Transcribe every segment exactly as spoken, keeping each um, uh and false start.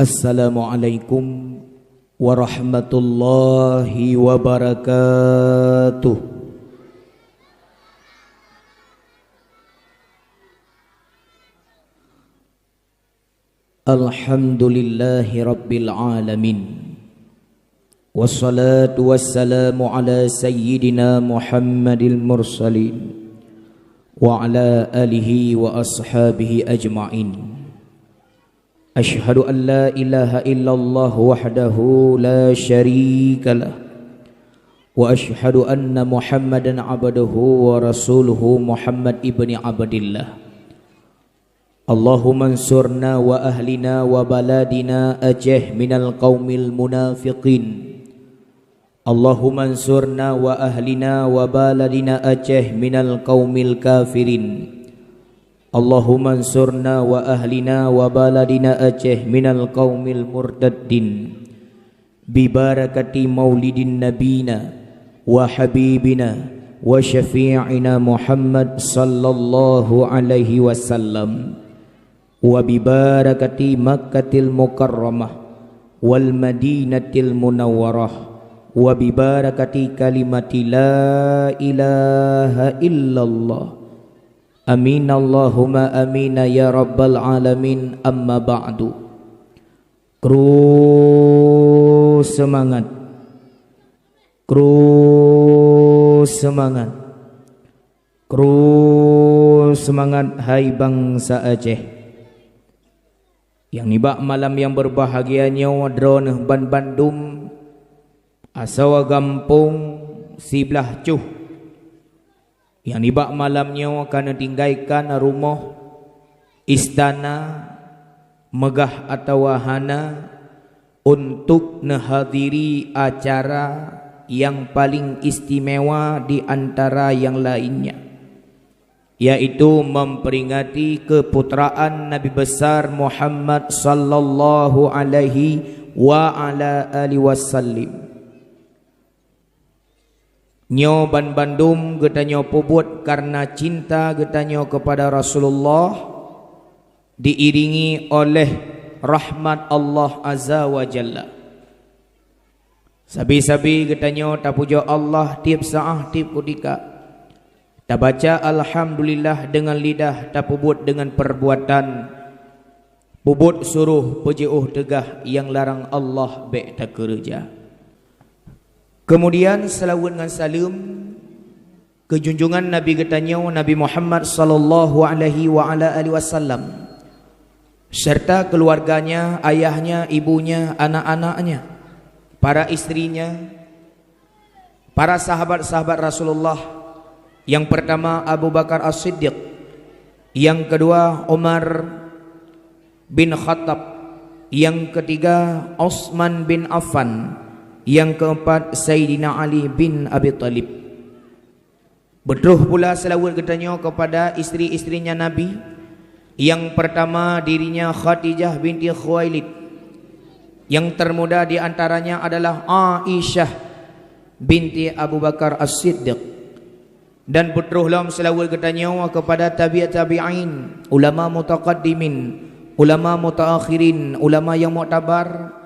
Assalamualaikum warahmatullahi wabarakatuh. Alhamdulillahi rabbil alamin. Wassalatu wassalamu ala sayyidina Muhammadil mursalin wa ala alihi wa ashabihi ajma'in. Asyhadu an la ilaha illallah wahdahu la syarikalah. Wa asyhadu anna Muhammadan abduhu wa rasuluhu Muhammad ibni Abdillah. Allahumma ansurna wa ahlina wa baladina Aceh minal qaumil munafiqin. Allahumma ansurna wa ahlina wa baladina Aceh minal qaumil kafirin. Allahumma ansurna wa ahlina wa baladina Aceh minal qaumil murtaddin. Bibarakati maulidin nabina wa habibina wa syafi'ina Muhammad sallallahu alaihi wasallam. Wa bibarakati Makkatil Mukarramah wal Madinatil Munawwarah wa bibarakati kalimati la ilaha illallah. Amin Allahumma amina ya rabbal alamin, amma ba'du. Kru seumangat. Kru seumangat. Kru seumangat hai bansa Aceh. Nyang nibak malam nyang beubahgia nyoe droeneuh banbandum asoe gampông siblaih cuh. Nyang nibak malam nyoe ka neutinggaikan rumoh, istana, meugah atawa hana, untuk neuhadiri acara nyang paleng istimewa di antara nyang lainnya, yaitu memperingati keputraan Nabi Besar Muhammad sallallahu alaihi wa ala alihi wasallim. Nyoe banbandum geutanyoe peubuet kareuna cinta geutanyoe keupada Rasulullah, diiringi oleh rahmat Allah Azza wa Jalla. Sabe-sabe geutanyoe tapujoe Allah tieb saát, tieb kutika. Tabaca alhamdulillah, tapeubuet deungon peurbuatan. Peubuet suroh, peujiôh teugah, nyang larang Allah bék takeureuja. Keumudian, seulaweuet ngon saleuem keu junjungan Nabi geutanyoe, Nabi Muhammad sallallahu alaihi wa ala alihi wasallam, serta keuluwarganya, ayahnya, ibunya, anak-anaknya, para istrinya, para sahabat-sahabat Rasulullah, nyang peurtama Abu Bakar As-Siddiq, nyang keudua Umar bin Khattab, nyang keutiga Utsman bin Affan, nyang keuempat Saidina Ali bin Abi Thalib. Beutroh pula seulaweuet geutanyoe keupada istri-istrinya Nabi, nyang peurtama dirinya Khadijah binti Khuwailid, nyang teurmuda di antaranya adalah Aisyah binti Abu Bakar As-Siddiq. Dan beutroh lom seulaweuet geutanyoe keupada tabi'ut tabi'in, ulama mutaqaddimin, ulama mutaakhirin, ulama nyang muktabar,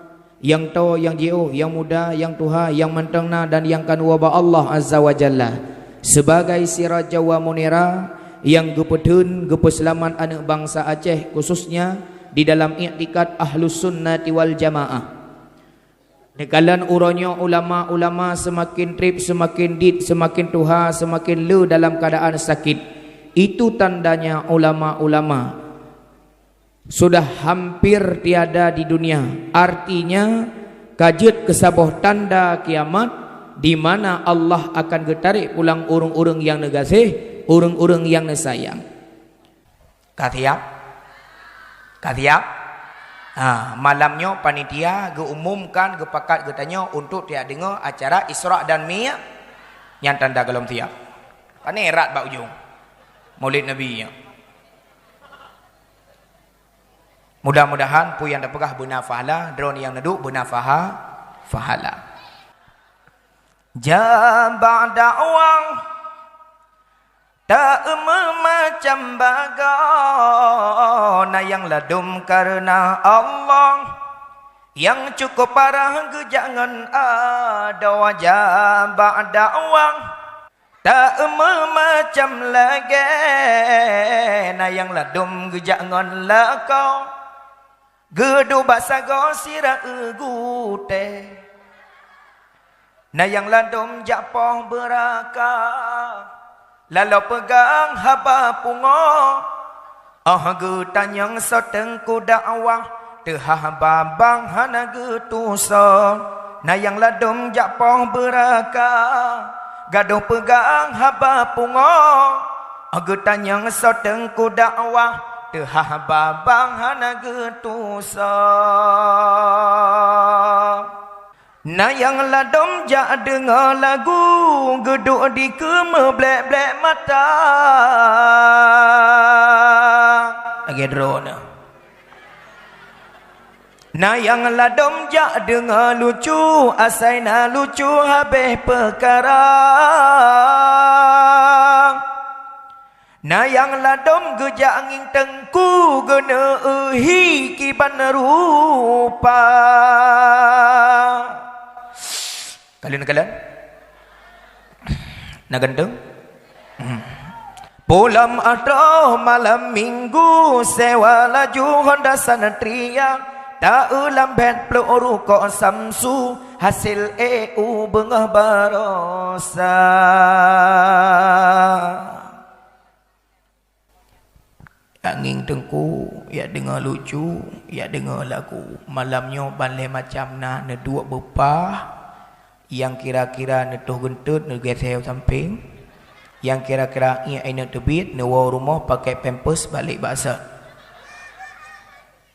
nyang toe, nyang jiôh, nyang muda, nyang tuha, nyang mantong na dan nyang ka neuwoe bak Allah Azza wa Jalla, sebagai siraja wa munira nyang geupeutheun, geupeuseulamat aneuëk bansa Aceh, khususnya di dalam iktikad Ahlus Sunnati wal Jamaah. Neukalon uroe nyoe ulama-ulama seumaken treb, seumaken dit, seumaken tuha, seumaken le dalam keuadaan sakét. Itu tandanya ulama-ulama sudah hampir tiada di dunia. Artinya, ka jeuet keu saboh tanda kiamat, di mana Allah akan geutarek pulang ureuëng-ureuëng nyang neugaséh, ureuëng-ureuëng nyang neusayang. Ka siap? Ka siap? Ha, malam nyoe panitia geuumumkan, geupakat geutanyoe untuk tajak deungoe acara Isra dan Mi-, nyan tanda gohlom siap. Pane rat bak ujong. Maulid Nabi nyan. Mudah-mudahan peue nyang tapeugah beuna pahala, droeneuh nyang neuduek beuna paha-, pahala. Jabah dakwah ta-eu meumacam bagoe, na nyang ladum kareuna Allah, Nyang cukup parah geujak ngon adoe jak bak dakwah. Taeu meumacam lagée, na nyang ladom geujak ngon lakoe. Geuduek bak sagoe sira gutée. Na nyang ladom jak poh beuraka, laloe peugang haba pungoe. Óh geutanyong soe teungku dakwah, teuhah babang hana geutusoe. Na nyang ladom jak poh beuraka, gadôh peugang haba pungoe. Óh geutanyong soe teungku dakwah, teuhah babang hana geutusoe. Na nyang ladom jak deungoe lagu, geuduek dikeue meublek-blek mata. Lagée droeneuh. Na nyang ladom jak deungoe lucu, asai na lucu habéh peukara. Na nyang ladom geujak ngieng teungku, geuneuhi kiban rupa. Kalon-kalon. Na ganteng? Hmm. Pulang troh malam minggu, sewa laju Honda Satria, taeu lambet plôk rukok Samsu, hasil E U beungoh barosa. Jak ngieng teungku, jak deungoe lucu, jak deungoe lagu. Malam nyoe ban lhée macam na, neuduek beupah, nyang kira-kira neutoh geunteut neugeusée u sampéng, nyang kira-kira iék ineuk teubiet neuwoe rumoh pakai pampers balek bak sot.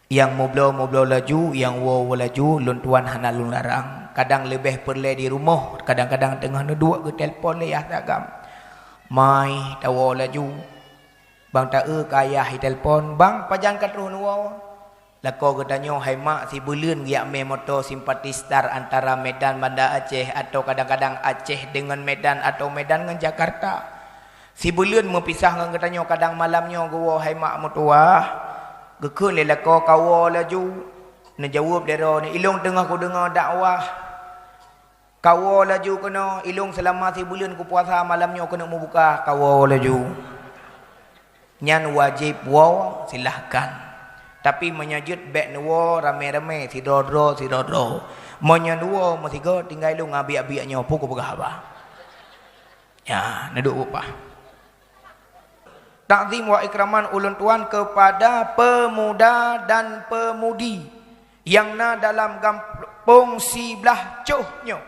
Nyang meubloe-meubloe laju, nyang woe-woe laju, lôn tuan hana lôn larang. Kadang leubeh peureulée di rumoh, kadang-kadang teungoh neuduek geutelepon lé yah agam. Mai, tawoe laju. Bang taeu ka ayah jitelepon, "Bang, pajan ka troh neuwoe?" Lakoe geutanyoe hai mak sibuleuen geujak mé moto simpati Star antara Medan Banda Aceh atau kadang-kadang Aceh deungon Medan atau Medan ngon Jakarta. Sibuleuen meupisah ngon geutanyoe, kadang malam nyoe geuwoe hai mak meutuwah. Geukheun lé lakoe, "Kawoe laju." Neujaweueb lé droeneuh, "Ilong teungoh kudeungoe dakwah." "Kawoe laju keunoe, ilong seulama sibuleuen kupuasa, malam nyoe keuneuk meubuka, kawoe laju." Nyan wajéb woe, silahkan. Tapi meunyoe jeuet bék neuwoe ramé-ramé, sidroe-droe, sidroe-droe. Meunyoe neuwoe meusigoe, tinggai lôn ngon biak-biak nyoe, peue kupeugah haba. Nyan, neuduek upah. Takzim wa ikraman ulôn tuan kepada pemuda dan pemudi nyang na dalam gampông siblaih coh nyoe,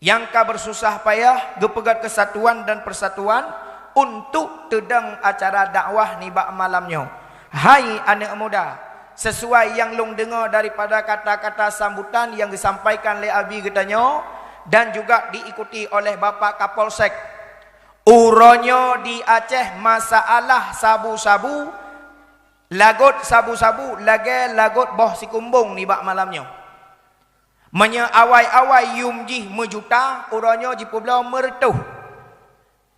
nyang ka beususah payah geupeugét keusatuan dan persatuan untuk teudong acara dakwah nibak malam nyoe. Hai aneuëk muda, sesuai nyang lôn deungoe daripada kata-kata sambutan nyang geusampaikan lé Abi geutanyoe dan juga diikuti oleh Bapak Kapolsek, uroe nyoe di Aceh masalah sabu-sabu, lagot sabu-sabu lagée lagot boh sikumbong nibak malam nyoe. Meunyoe awai-awai yum jih meujuta, uroe nyoe jipeubloe meureutôh.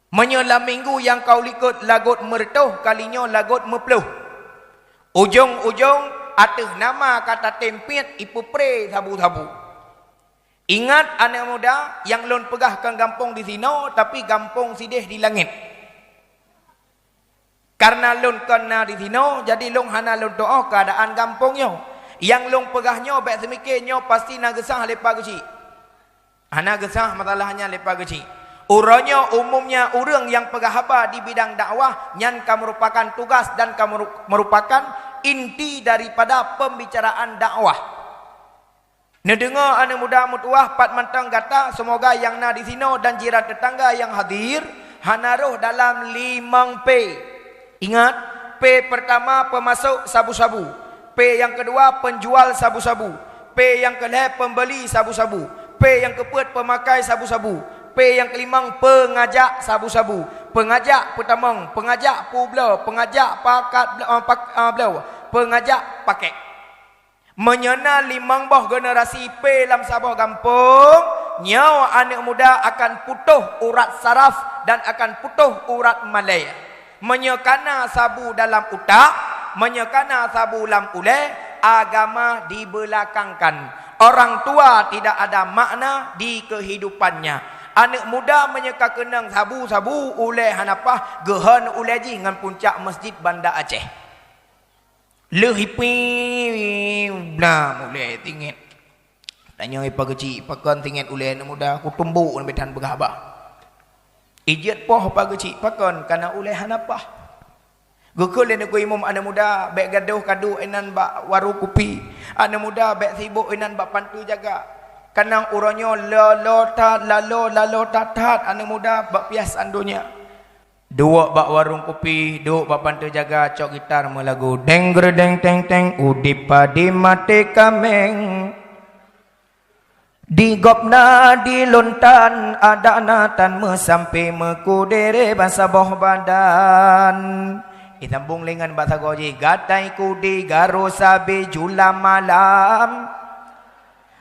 Meunyoe lam minggu nyang ka u likot lagot meureutôh, kali nyoe lagot meuploh. Ujong-ujong ateueh nama ka tatem piet ipeupré sabu-sabu. Ingat aneuëk muda, nyang lôn peugah kon gampông disinoe, tapi gampông sideh di langét. Kareuna lôn kon na disinoe, jadi lôn hana lôn tuoh keuadaan gampông nyoe. Nyang lôn peugah nyoe bék seumiké nyoe pasti na geusah lé Pak Geuchik. Hana geusah masalah nyan lé Pak Geuchik. Uroe nyoe umumnya ureuëng nyang peugah haba di bidang dakwah nyan ka meurupakan tugas dan ka meuru-, meurupakan inti daripada peumbicaraan dakwah. Neudeungoe aneuëk muda meutuwah pat mantong gata, seumoga nyang na disinoe dan jiran teutangga nyang hadir hana roh dalam limong P. Ingat, P peurtama peumasok sabu-sabu, P nyang keudua peunjual sabu-sabu, P nyang keulhée peumbeuli sabu-sabu, P nyang keupeuet peumakai sabu-sabu, P nyang keulimong peungajak sabu-sabu, peungajak peutamong, peungajak peubloe, peungajak pakat blo-, eh, pak-, eh, bloe, peungajak pakek. Meunyoe na limong boh generasi P lam saboh gampông, nyoe aneuëk muda akan putôh urat saraf dan akan putôh urat malée. Meunyoe kana sabu dalam utak, meunyoe kana sabu lam ulée, Agama dibelakangkan. Orang tua tidak ada makna di kehidupannya. Aneuk muda meunyoe ka keunong sabu-sabu, ulée hana paih, geuhon ulée jih ngon puncak Masjid Banda Aceh. Lheueh ipih na ulée tingét. Tanyoe ipageuchik pakon tingét ulée aneuk muda, kutumbok nibak tan peugah haba. Ijeuet poh pageuchik pakon kana ulée hana paih. Geukheun lé Teungku Imum aneuk muda, bék gadôh kaduek inan bak warong kupi. Aneuk muda bék sibok inan bak pantu jaga. Kanang uroe nyoe lalo that, lalo, lalo that-that aneuk muda bak piasan donya. Duek bak warong kupi, duek bak pantu jaga, cok gitar meulagu, "Deng gredeng teng teng, udeb padé maté kaméng." Di gobnyan di lontan, adak na tan meusampé, meukudere bansaboh badan. Disambong lé ngon basa goe jih, gatai kudi garo sabe jula malam.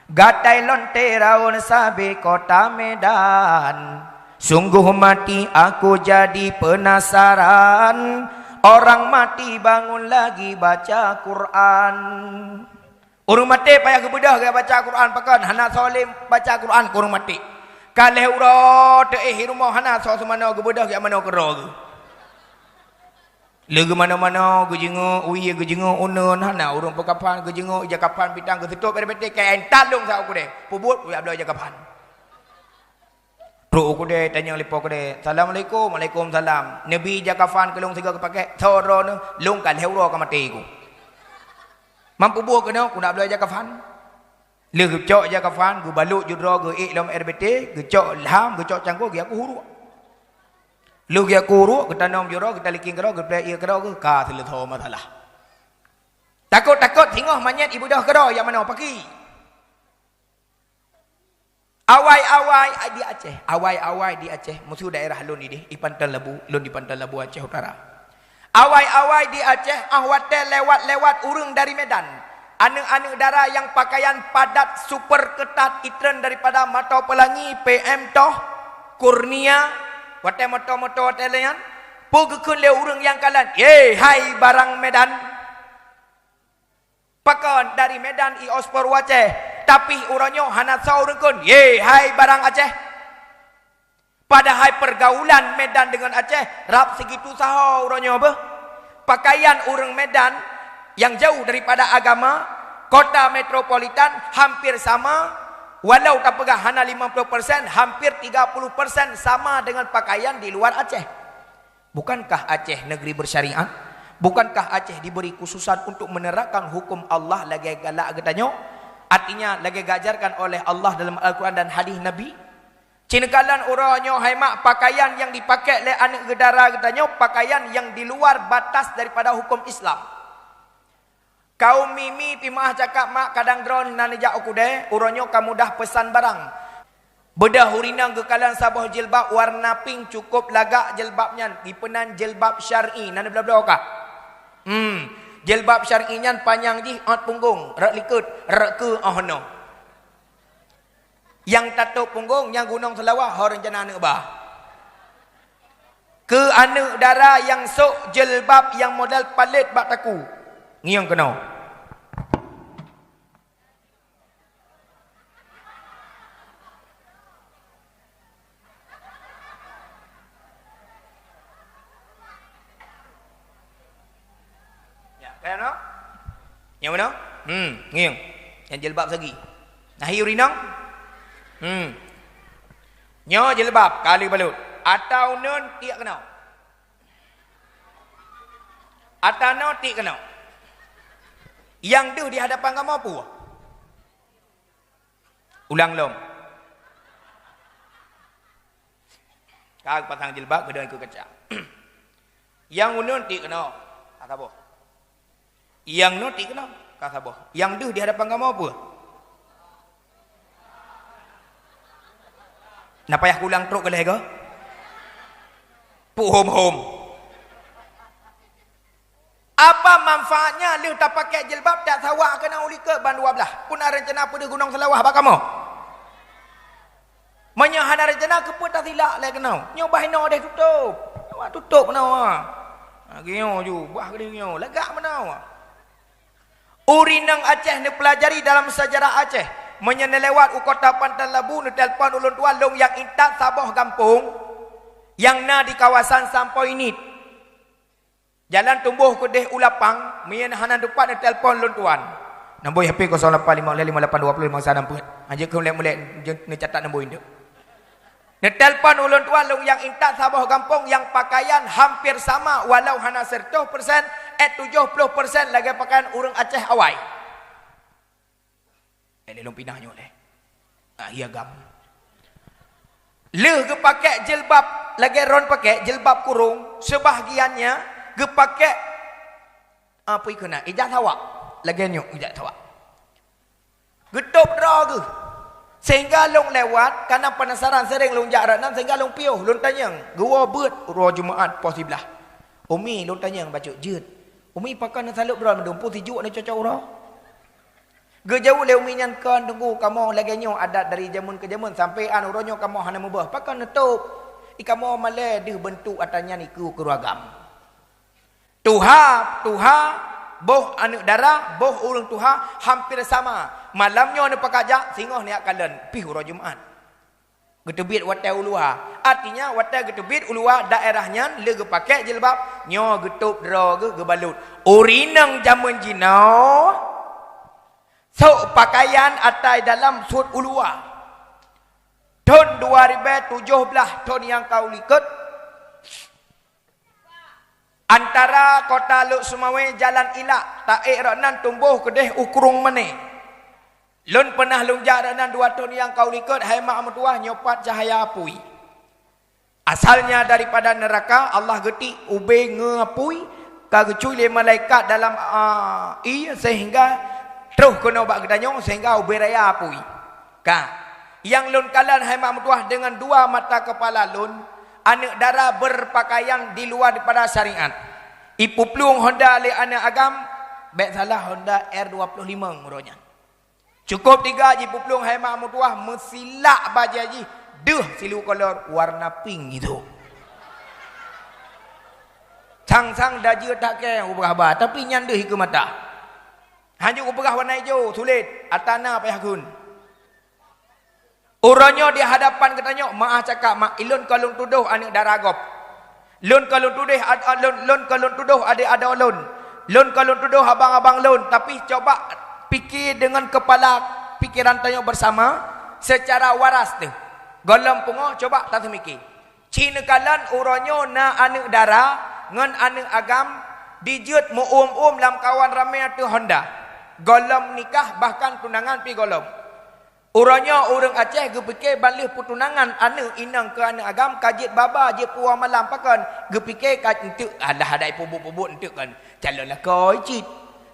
Gatai lonte raon sabe kota Medan. Sungguh mati aku jadi penasaran. Orang mati bangun lagi baca Quran. Ureuëng maté payah geubeudôh geubaca Quran pakon, hana soe lé baca Quran keu ureuëng maté. Ka lhée uroe teuéh i rumoh hana soe seumanoe geubeudôh geuh manoe keudroe geuh. Lé geumanoe-manoe, geujingoe wie, geujingoe uneun, hana ureuëng peukafan, geujingoe ija kafan pitang geuseutôt bèe-bèe kain talong sa u keudè. Peubuet, jak bloe ija kafan. Trok u keudè, tanyong lé po keudè, "Assalamualaikum." "Waalaikumsalam." "Neubi ija kafan keu lôn sigoe keu pakèk?" "Soe droeneuh?" "Lôn ka lhèe uroe ka maté ku." "Man peubuet keunoe?" "Ku nak bloe ija kafan." Lheueh geucok ija kafan, geubalot ju droe, geuék lom air beuteh, geucok lham, geucok cangkôi, geuyaku huruek. Lheueh geuyaku huruek, geutanom ju droe, geutaliking keudroe, geuplè ié keudroe, geuh ka seuleusoe masalah. Takot-takot singoh manyét ibeudôh keudroe, jak manoe paki. Awai-awai di Aceh, awai-awai di Aceh, musoh daerah lôn idéh, i Panton Labu, lôn di Panton Labu Aceh Utara. Awai-awai di Aceh, ah watèe lewat-lewat ureueng dari Medan. Aneuk-aneuk dara nyang pakaian padat super keutat itreun daripada Mato Pelangi, P M Toh, Kurnia, watèe moto-moto watèe lé nyan, peue geukheun lé ureueng nyang kalon, "Ye, hai barang Medan!" Pakon dari Medan i Ospor u Aceh, tapi uroe nyoe hana soe ureueng kheun, "Ye, hai barang Aceh!" Padahai pergaulan Medan deungon Aceh rab sigitu saho uroe nyoe beuh. Pakaian ureueng Medan nyang jauh daripada agama, kota metropolitan hampir sama, walau tapeugah hana lima puluh persen, hampir tiga puluh persen sama dengan pakaian di luar Aceh. Bukankah Aceh negeri bersyariat? Bukankah Aceh diberi khususan untuk menerapkan hukum Allah lagèe galak geutanyoe? Artinya, lagèe geuajarkan oleh Allah dalam Al-Quran dan hadis Nabi? Ci neukalon uroe nyoe hai mak, pakaian nyang dipakék lé aneuk dara geutanyoe pakaian nyang di luar batas daripada hukum Islam. Kaum Mimi, pih meu'ah cakap mak, kadang droeneuh na neujak u keudè, uroe nyoe ka mudah peusan barang. Beudôh ureueng inong geukalon saboh jilbab warna pink, cukôp lagak jilbab nyan, jipeunan jilbab syar'i, na neubloe-bloe ka? Hmm, jilbab syar'i nyan panyang jih ôt punggong, rot likot, rot keu 'oh noe. Nyang tatôp punggong, nyang gunong seulawah, ho reuncana aneuk bah. Keu aneuk dara nyang sôk jilbab nyang model palét bak takue, ngieng keunoe. Ya, kaya mana? Nyang mana? Hmm, ngieng. Nyang jilbab sagi. Nah, hi ureueng inong? Hmm. Nyoe jilbab, ka lheueh balot. Ata uneun tiek keunoe. Ata noe tiek keunoe. Nyang deuh di hadapan kamoe peue? Ulang lom. Ka geupasang jilbab, geudong ikeue kaca. Nyang uneun tiek keunoe, ka saboh. Nyang noe tiek keunoe, ka saboh. Nyang deuh di hadapan kamoe peue? Na payah kulang trok keu lhèe goe? Peuhom-hom. Apa manfaatnya lheueh tapakék jilbab, tasawa keunoe u likot ban dua blaih? Peue na reuncana peudeuh gunong seulawah bak kamoe? Meunyoe hana reuncana, keupeue tasilak lé keunoe? Nyoe bah inoe deh tutôp. Nyoe bah tutôp keunoe. Ha, geunyoe ju, bah geunyoe. Lagak meunoe. Ureueng inong Aceh neupeulajari dalam sejarah Aceh. Meunyoe neulewat u kota Pantai Labu, neutelepon ulôn tuan, lôn nyang intat saboh gampông nyang na di kawasan Sampoe Init. Jalan Tumboh keudeh u lapang, meunyoe hana teupat neutelepon lôn tuan. Nombor H P kosong lapan lima lima lapan dua puluh lima satu enam puluh. Hanjeuet keu mulek-mulek, neucatat nombor induk. Neutelepon ulôn tuan, lôn nyang intat saboh gampông nyang pakaian hampir sama, walau hana seratus persen, eh, tujuh puluh persen lagèe pakaian ureueng Aceh awai. Eh, lé lôn pinah nyoe lé. Ah, iya gam. Lheueh geupakèk jilbab lagèe droen pakèk jilbab kurông, seubahgiannya geupakèk, ah, peue keunan, ijak sawak. Lagèe nyoe ijak sawak. Geutôb droe geuh. Sehingga lôn lewat, kana penasaran sering lôn jak rot nan, sehingga lôn piôh, lôn tanyong, geuwoe beuet uroe Jumaat poh siblaih. Umi, lôn tanyong bacut jeuet. Umi, pakon neusaleueb droe mandum, peue sijuek neucocok uroe? Geujaweueb lé umi nyan, "Kon, Teungku, kamoe lagèe nyoe adat dari jameun keu jameun, sampoe án uroe nyoe kamoe hana meubeuet. Pakon neutôb? I kamoe malèe deuh beuntuk atra nyan ikeue keu ureueng agam." Tuha, tuha, boh aneuk dara, boh ureueng tuha, hampir sama. Malam nyoe neupakat jak, singoh neujak kalon, pih uroe Jumaat. Geuteubiet watèe u luwa. Artinya, watèe geuteubiet u luwa daerah nyan lé geupakèk jilbab, nyoe geutôb droe geuh geubalot. Ureueng inong jameun jinoe, sôk pakaian asai dalam sôk u luwa. Thôn dua ribèe tujoh blaih, thôn nyang ka u likôt, antara kota Lhokseumawe, Jalan Ilak, taék rot nan Tumboh keudeh u Krueng Mané. Lôn peunah lôn jak rot nan dua thôn nyang ka u likôt, hai mak meutuwah, nyoe pat cahya apui. Asalnya daripada neuraka, Allah geutik ubé ngeue apui, ka geucue lé malaikat dalam, a, ié, sehingga troh keunoe bak geutanyoe, sehingga ubé raya apui. Ka. Nyang lôn kalon hai mak meutuwah deungon dua mata keupala lôn, aneuk dara beupakaian di luwa daripada syariat. Ipeuplueng honda lé aneuk agam, bèk salah, honda R dua puluh lima uroe nyan. Cukôp tiga jipeuplueng hai mak meutuwah, meusilak bajèe jih, deuh silu kolor warna pink itu. Sang-sang dajeuet that kèe upeugah haba, tapi nyan deuh ikeue mata. Hanjeuet upeugah warna ijo, sulet, atra na payah kheun. Uroe nyoe di hadapan geutanyoe, meu'ah cakap, mak, ilôn ka lôn tudoh aneuk dara gob. Lôn ka lôn tudoh ad-, ad-, lôn, lôn ka lôn tudoh adék adoe lôn. Lôn ka lôn tudoh abang-abang lôn. Tapi, coba pike deungon keupala pikeran tanyoe beusama, seucara waras teuh. Gohlom pungo, coba taseumike. Ci neukalon uroe nyoe na aneuk dara ngon aneuk agam dijeuet meu-uem-uem lamkawan ramé ateueh honda. Gohlom nikah, bahkan tunangan pih gohlom. Uroe nyoe ureueng Aceh geupike ban lheueh peutunangan aneuk inong keu aneuk agam ka jeuet baba, jeuet puwoe malam. Pakon? Geupike ka enteuk, alah, adak peubuet-peubuet enteuk kan calon lakoe cit.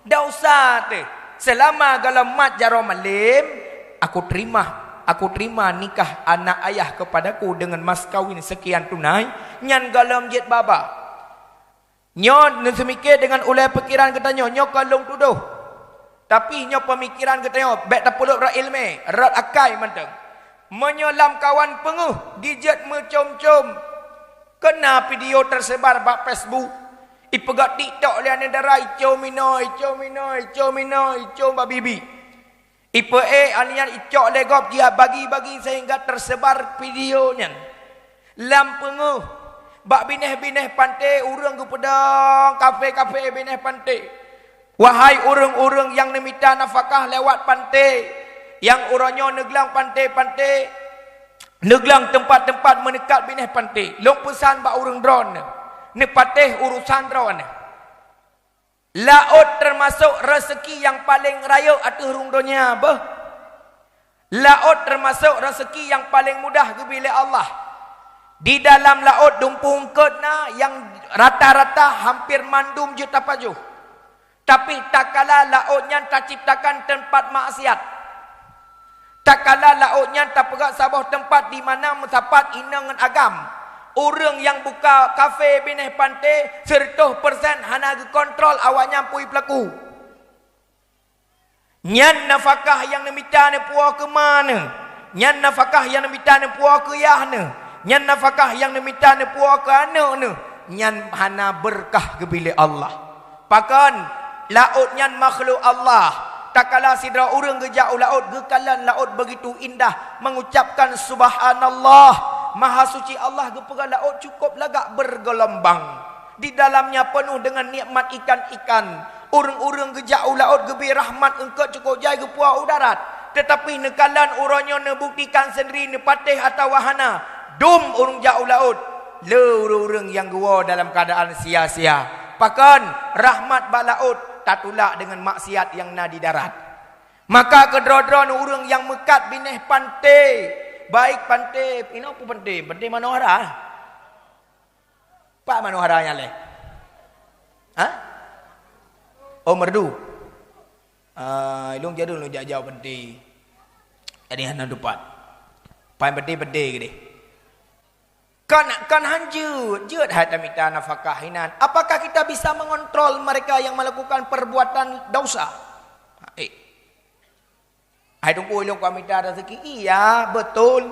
Ndak usah teuh. Seulama gohlom mat jaroe malem, aku terima, aku terima nikah anak ayah kepadaku dengan mas kawin sekian tunai, nyan gohlom jeuet baba. Nyoe neuseumike deungon ulèe pikiran geutanyoe, nyoe ka lôn tudoh. Tapi nyoe peumikiran geutanyoe, bèk tapeulop rot iéleumé, rot akai mantong. Meunyoe lamkawan peungeuh dijeuet meucom-com, keu na video teusebar bak Facebook, ipeugöt TikTok lé aneuk dara, icom inoe, icom inoe, icom inoe, icom bak bibi. Ipeuék aneuk nyan icok lé gob jibagi-bagi sehingga teusebar video nyan. Lam peungeuh, bak binéh-binéh panté ureueng geupeudong kafé-kafé binéh panté. Wahai ureueng-ureueng nyang neumita nafakah lewat panté, nyang uroe nyoe neuglang panté-panté, neuglang teumpat-teumpat meuneukat binéh panté, lôn peusan bak ureueng droeneuh, neupatéh urosan droeneuh. Laôt teumasok raseuki nyang paleng rayeuk ateueh rhueng donya beuh. Laôt teumasok raseuki nyang paleng mudah geubri lé Allah. Di dalam laôt dumpeue eungkôt na nyang rata-rata hamper mandum jeuet tapajoh. Tapi takala laôt nyan taciptakan teumpat maksiat. Takala laôt nyan tapeugöt saboh teumpat di mana meusapat inong ngon agam. Ureueng nyang buka kafé binéh panté, seureutôh persen hana geukontrol awaknyan peue peulaku. Nyan nafakah nyang neumita neupuwoe keu ma neuh. Nyan nafakah nyang neumita neupuwoe keu yah neuh. Nyan nafakah nyang neumita neupuwoe keu aneuk neuh. Nyan hana beureukat geubri lé Allah. Pakon? Laôt nyan makhluk Allah. Takala sidroe ureuëng geujak u laôt, geukalon laôt begitu indah, mengucapkan, "Subhanallah, Maha Suci Allah," geupeugah laôt cukup lagak bergelombang. Di dalamnya penuh dengan nikmat ikan-ikan. Ureuëng-ureuëng geujak u laôt geubri rahmat eungkôt cukup jai geupuwoe u darat. Tetapi neukalon uroe nyoe neubuktikan sendiri neupatéh atawa hana, dum ureuëng jak u laôt, le ureuëng-ureuëng nyang geuwoe dalam keuadaan sia-sia. Pakon? Rahmat bak laôt tatulak deungon maksiat nyang na di darat. Maka keudroe-droe ureuëng nyang meukat binéh panté, baik panté, inoe peue panté, panté manohara. Pak manohara nyan lé? Ha? Oh, merdu. Ah, ilong jadul lôn jak-jak panté. Jadi hana tupat. Paling panté-panté geude. Kan, kan han jeuet, jeuet hai tamita nafakah inan. Apakah kita bisa mengontrol mereka yang melakukan perbuatan dosa? Ha, eh. Hai Teungku, ilong ka mita rezeki. Iya, betul.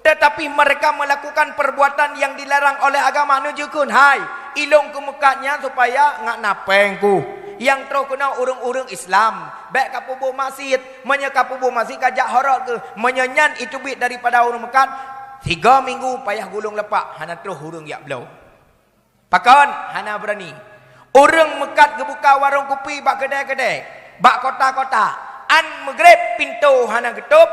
Tetapi mereka melakukan perbuatan yang dilarang oleh agama. Neujukon, hai, ilong keumeukat nyan supaya ngat na péng ku. Nyang troh keunoe ureuëng-ureuëng Islam. Bék ka peubuet maksiet. Meunyoe ka peubuet maksiet, ka jak horot keuh. Meunyoe nyan iteubiet daripada ureuëng meukat, tiga minggu payah gulong lepak, hana troh ureuëng jak bloe. Pakon? Hana beurani. Ureuëng meukat geubuka warong kupi bak keudè-keudè, bak kota-kota. Án meugreb pintoe hana geutôb,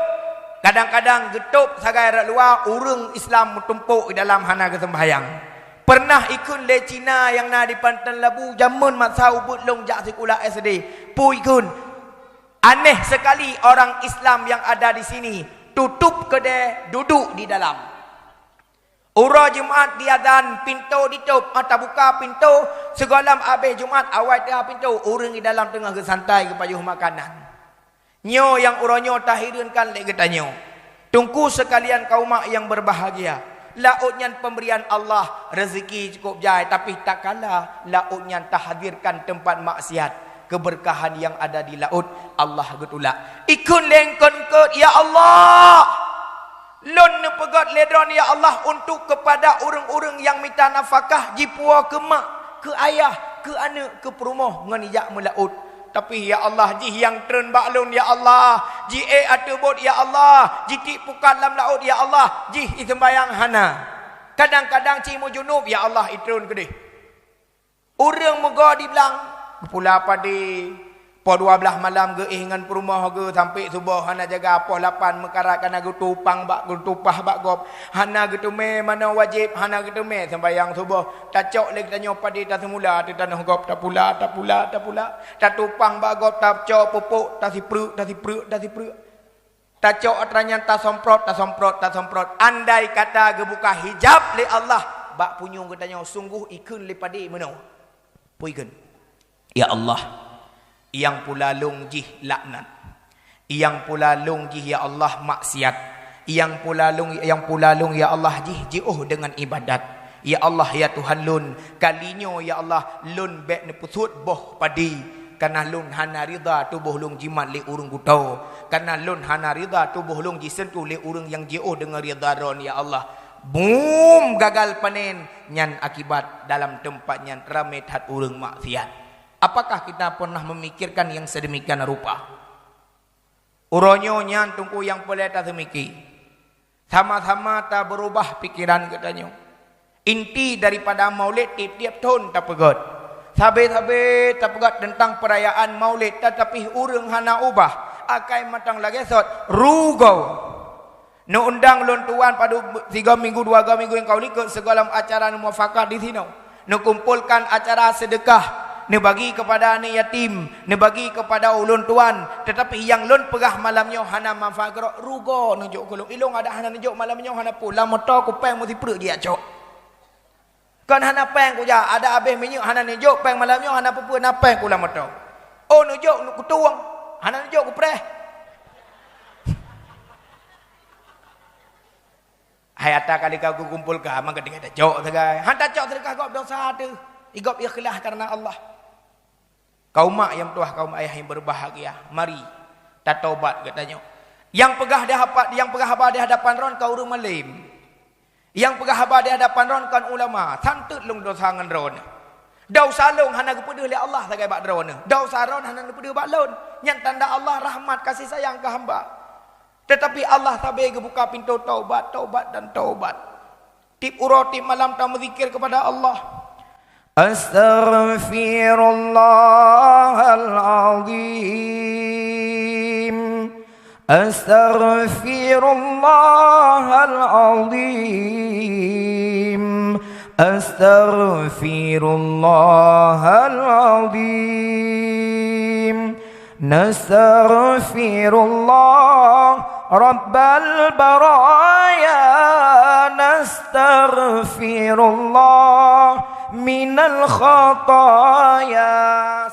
kadang-kadang geutôb sagai rot luwa, ureuëng Islam meutumpôk di dalam hana geuseumbahyang. Peureunah ikheun lé Cina nyang na di Panton Labu, jameun masa ubeut lôn jak sikula S D. Peue ikheun? Aneh sekali orang Islam yang ada di sini, tutup keudè, duduk di dalam. Uroe Jumat diazan, pintoe ditôb, ah, tabuka pintoe, sigohlom abéh Jumat, awai teuhah pintoe, ureuëng di dalam teungoh geusantai geupajoh makanan. Nyoe nyang uroe nyoe tahireunkan lé geutanyoe. Teungku sekalian kaum mak nyang berbahagia, laôt nyan pemberian Allah, rezeki cukup jai, tapi takala laôt nyan tahadirkan tempat maksiat, keberkahan yang ada di laôt Allah geutulak. Ikheun lé eungkôt-eungkôt, "Ya Allah, lôn neupeugét lé Droen, ya Allah, untuk kepada ureuëng-ureuëng nyang mita nafakah jipuwoe keu mak, keu ayah, keu aneuëk, keu peurumoh ngon ijak meulaôt. Tapi, ya Allah, jih nyang treun bak lôn, ya Allah, jiék ateueh bot, ya Allah, jitiek pukat lam laôt, ya Allah, jih iseumbahyang hana. Kadang-kadang cit meujunub, ya Allah, itreun keudeh." Ureuëng meugo di blang, geupula padé. Poh dua blaih malam geuéh ngon peurumoh geuh sampoe suboh hana jaga, poh lapan meukarat kana geutupang bak, geutupah bak gob. Hana geuteumé manoe wajéb, hana geuteumé seumbahyang suboh. Tacok lé geutanyoe padé taseumula ateueh tanoh gob, tapula, tapula, tapula. Tatupang bak gob, tacok pupuk, tasipreuk, tasipreuk, tasipreuk. Tacok atra nyan tasomprot, tasomprot, tasomprot. Andai kata geubuka hijab lé Allah bak punyueng geutanyoe, sunggoh ikheun lé padé meunoe. Peue ikheun? Ya Allah, nyang pula lôn jih laknat. Nyang pula lôn jih, ya Allah, maksiat. Nyang pula lôn, nyang pula lôn, ya Allah, jih jiôh deungon ibadat. Ya Allah, ya Tuhan lôn, kali nyoe, ya Allah, lôn bék neupeusuet boh padé, kareuna lôn hana ridha tuboh lôn jimat lé ureuëng kuto, kareuna lôn hana ridha tuboh lôn jiseuntuh lé ureuëng nyang jiôh deungon ridha Droen, ya Allah. Bum, gagal panen, nyan akibat dalam teumpat nyan ramé that ureuëng maksiat. Apakah kita pernah memikirkan yang sedemikian rupa? Uroe nyoe nyan Teungku nyang peureulée taseumiki. Sama-sama tabeurubah pikeran geutanyoe. Inti daripada Maulid tieb-tieb thon tapeugét. Sabe-sabe tapeugét teuntang peurayaan Maulid, tatapi ureuëng hana ubah, akai mantong lagée sot, rugoe. Neuundang lôn tuan padub tiga minggu, dua minggu nyang ka u likot sigohlom acara neumufakat disinoe. Neukumpolkan acara seudeukah, neubagi keupada aneuk yatim, neubagi keupada ulôn tuan, teutapi nyang lôn peugah malam nyoe hana manfaat keudroe, rugoe neujok keu lôn. Ilôn adak hana neujok malam nyoe hana peue, lam moto kupéng meusipreuk jijak cok. Kon hana péng kujak, adak abéh minyeuk hana neujok, péng malam nyoe hana peue-peue, na péng ku lam moto. Oh neujok kutueng, hana neujok kupreh. Hai ata kali ka kukumpolkan, maka tinggai tacok sagai. Han tacok seudeukah gob dosa teuh. Igob ikhlas kareuna Allah. Kaum mak nyang meutuwah, kaum ayah nyang berbahagia, mari tatobat geutanyoe. Nyang peugah di hapa-, nyang peugah haba di hadapan Droen kon ureuëng malém. Nyang peugah haba di hadapan Droen kon ulama, santeut lôn dosa ngon droeneuh. Desya lôn hana geupeudeuh lé Allah sagai bak droeneuh. Desya droeneuh hana geupeudeuh bak lôn. Nyan tanda Allah rahmat kasih sayang keu hamba. Teutapi Allah sabe geubuka pintoe taubat, taubat dan taubat. Tiep uroe, tiep malam tameuzikir keupada Allah. Astaghfirullahal'azim. Astaghfirullahal'azim. Astaghfirullahal'azim. Nastaghfirullah Rabbal baraya. Nastaghfirullah minal khataya.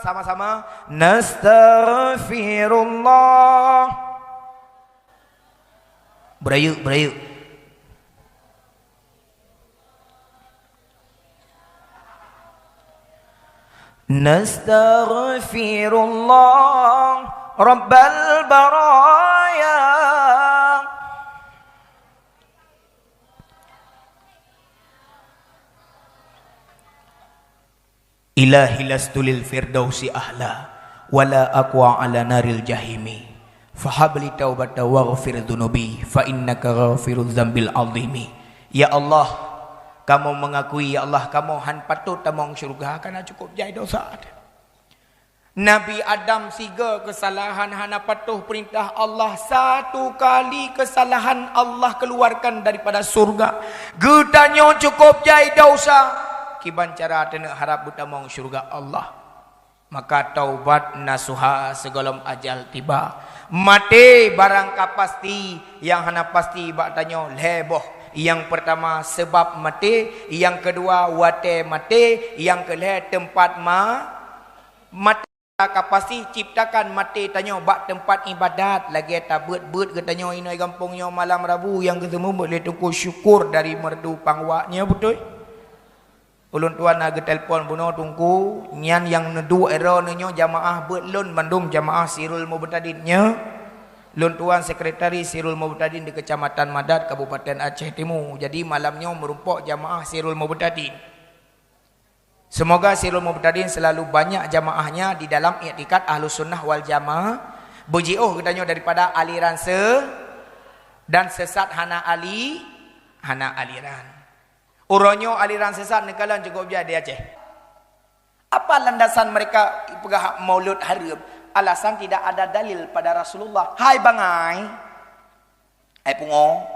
Sama-sama. Nastaghfirullah. Beurayeuk, beurayeuk. Nastaghfirullah Rabbal baraya. Ilahi lastu lil firdausi ahla, wala aqwa ala naril jahimi. Fahabli taubata waghfir dzunubi, fa innaka ghafirudz dzambil azimi. Ya Allah, kamoe mengakui, ya Allah, kamoe han patôt tamong syeuruga, kana cukôp jai desya. Nabi Adam siga keusalahan hana patuh peurintah Allah, satu kali keusalahan Allah keuluwarkan daripada syeuruga. Geutanyoe cukôp jai desya, kiban cara taneuk harab beutamong syeuruga Allah. Maka taubat nasuha sigohlom ajal tiba. Maté barang ka pasti, nyang hana pasti bak tanyoe lhée boh. Nyang peurtama seubab maté, nyang keudua watée maté, nyang keulhée teumpat ma-, maté. Ka pasti ciptakan maté tanyoe bak teumpat iébadat, lagée tabeuet-beuet geutanyoe inoe gampông nyoe malam Rabu nyang geuseumeubeuet lé Teungku Syukur dari Meureudu Pangwak nyoe, beutôi? Ulôn tuan na geutelepon bunoe Teungku, nyan nyang neuduek droeneuh nyoe jamaah beuet lôn mandum jamaah Sirul Mubtadin nyoe. Lôn tuan sekretari Sirul Mubtadin di Kecamatan Madat, Kabupaten Aceh Timu. Jadi malam nyoe meurumpok jamaah Sirul Mubtadin. Semoga Sirul Mubtadin selalu banyak jamaahnya di dalam iktikad Ahlus Sunnah wal Jamaah. Beujiôh geutanyoe daripada aliran se-, dan sesat hana ali-, hana aliran. Uroe nyoe aliran sesat neukalon cukôp jai di Aceh. Apa landasan mereka peugah maulud hareuem? Alasan tidak ada dalil pada Rasulullah. Hai bangai, hai pungo,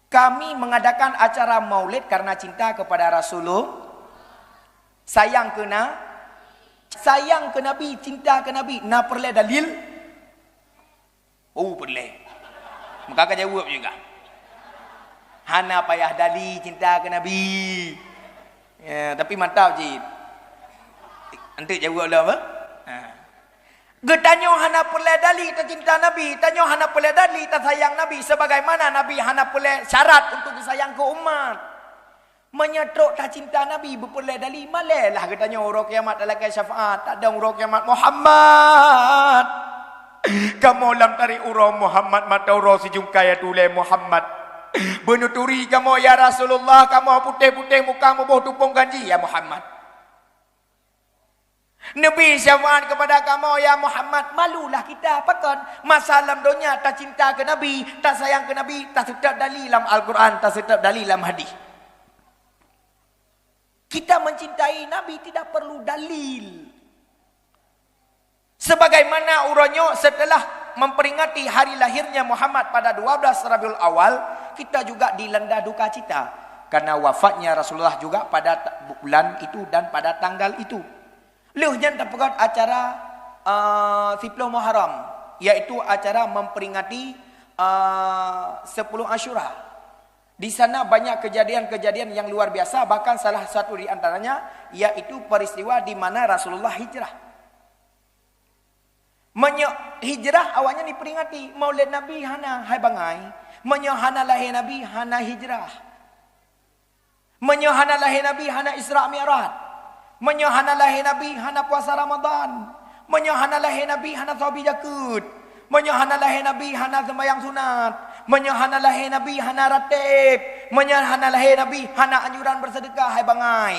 kami mengadakan acara maulid karena cinta kepada Rasulullah, sayang keu na-, sayang keu Nabi, cinta keu Nabi. Na peureulée dalil? Oh, peureulée. Maka ka jaweueb juga. Hana payah dali cinta keu Nabi. Ya, tapi mantap cit. Anteuk jaweueb lom, apa? Ha. Geutanyoe hana peureulée dali tacinta Nabi, tanyoe hana peureulée dali tasayang Nabi, sebagaimana Nabi hana peureulée syarat untuk disayang keu umat. Meunyoe trok tacinta Nabi beupeureulée dali, malée lah geutanyoe uroe kiamat talakée syafaat, tadong uroe kiamat, "Muhammad, kamoe lam tarék uroe Muhammad, mata uroe sijungkai atulée Muhammad. Beunuturi kamoe, ya Rasulullah, kamoe putéh-putéh muka muboh tupông ganji, ya Muhammad." Neubi syafaat keupada kamoe, ya Muhammad. Malulah kita, pakon? Masa lam donya tacinta keu Nabi, tasayang keu Nabi, taseutôt dali lam Al-Quran, taseutôt dali lam hadis. Kita mencintai Nabi tidak perlu dalil. Sebagaimana uroe nyoe setelah memperingati hari lahirnya Muhammad pada dua belas Rabiul Awal, kita juga dilanda duka cita karena wafatnya Rasulullah juga pada ta-, bulan itu dan pada tanggal itu. Lheueh nyan tapeugöt acara, eh, siplôh Muharram, yaitu acara memperingati, eh, sepuluh Asyura. Di sana banyak kejadian-kejadian yang luar biasa, bahkan salah satu di antaranya yaitu peristiwa di mana Rasulullah hijrah. Meunyoe hijrah awaknyan diperingati, Maulid Nabi hana, hai bangai. Meunyoe hana lahé Nabi, hana hijrah. Meunyoe hana lahé Nabi, hana Isra Mi'raj. Meunyoe hana lahé Nabi, hana puasa Ramadan. Meunyoe hana lahé Nabi, hana sabi jakeuet. Meunyoe hana lahé Nabi, hana seumbahyang sunat. Meunyoe hana lahé Nabi, hana rateb. Meunyoe hana lahé Nabi, hana anjuran beuseudeukah, hai bangai.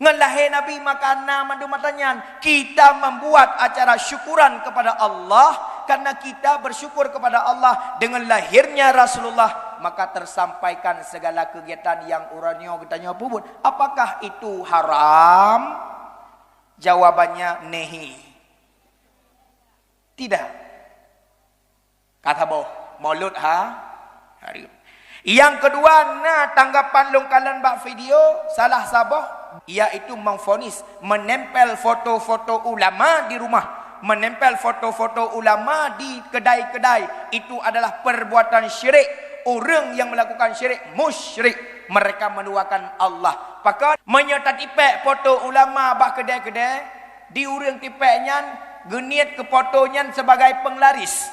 Ngon lahé Nabi maka na mandum mata nyan, kita membuat acara syukuran kepada Allah, karena kita bersyukur kepada Allah dengan lahirnya Rasulullah, maka tersampaikan segala kegiatan yang uroe nyoe geutanyoe peubuet. Apakah itu haram? Jawabannya nahi. Tidak. Ka saboh, Maulud ha-, hari. Yang kedua, na tanggapan lôn kalon bak video, salah saboh, yaitu memvonis, menempel foto-foto ulama di rumah. Menempel foto-foto ulama di kedai-kedai, itu adalah perbuatan syirik. Ureuëng yang melakukan syirik, musyrik. Mereka menduakan Allah. Pakon, meunyoe tatipek foto ulama bak kedai-kedai, di ureuëng tipek nyan, geuniet keu foto nyan sebagai penglaris.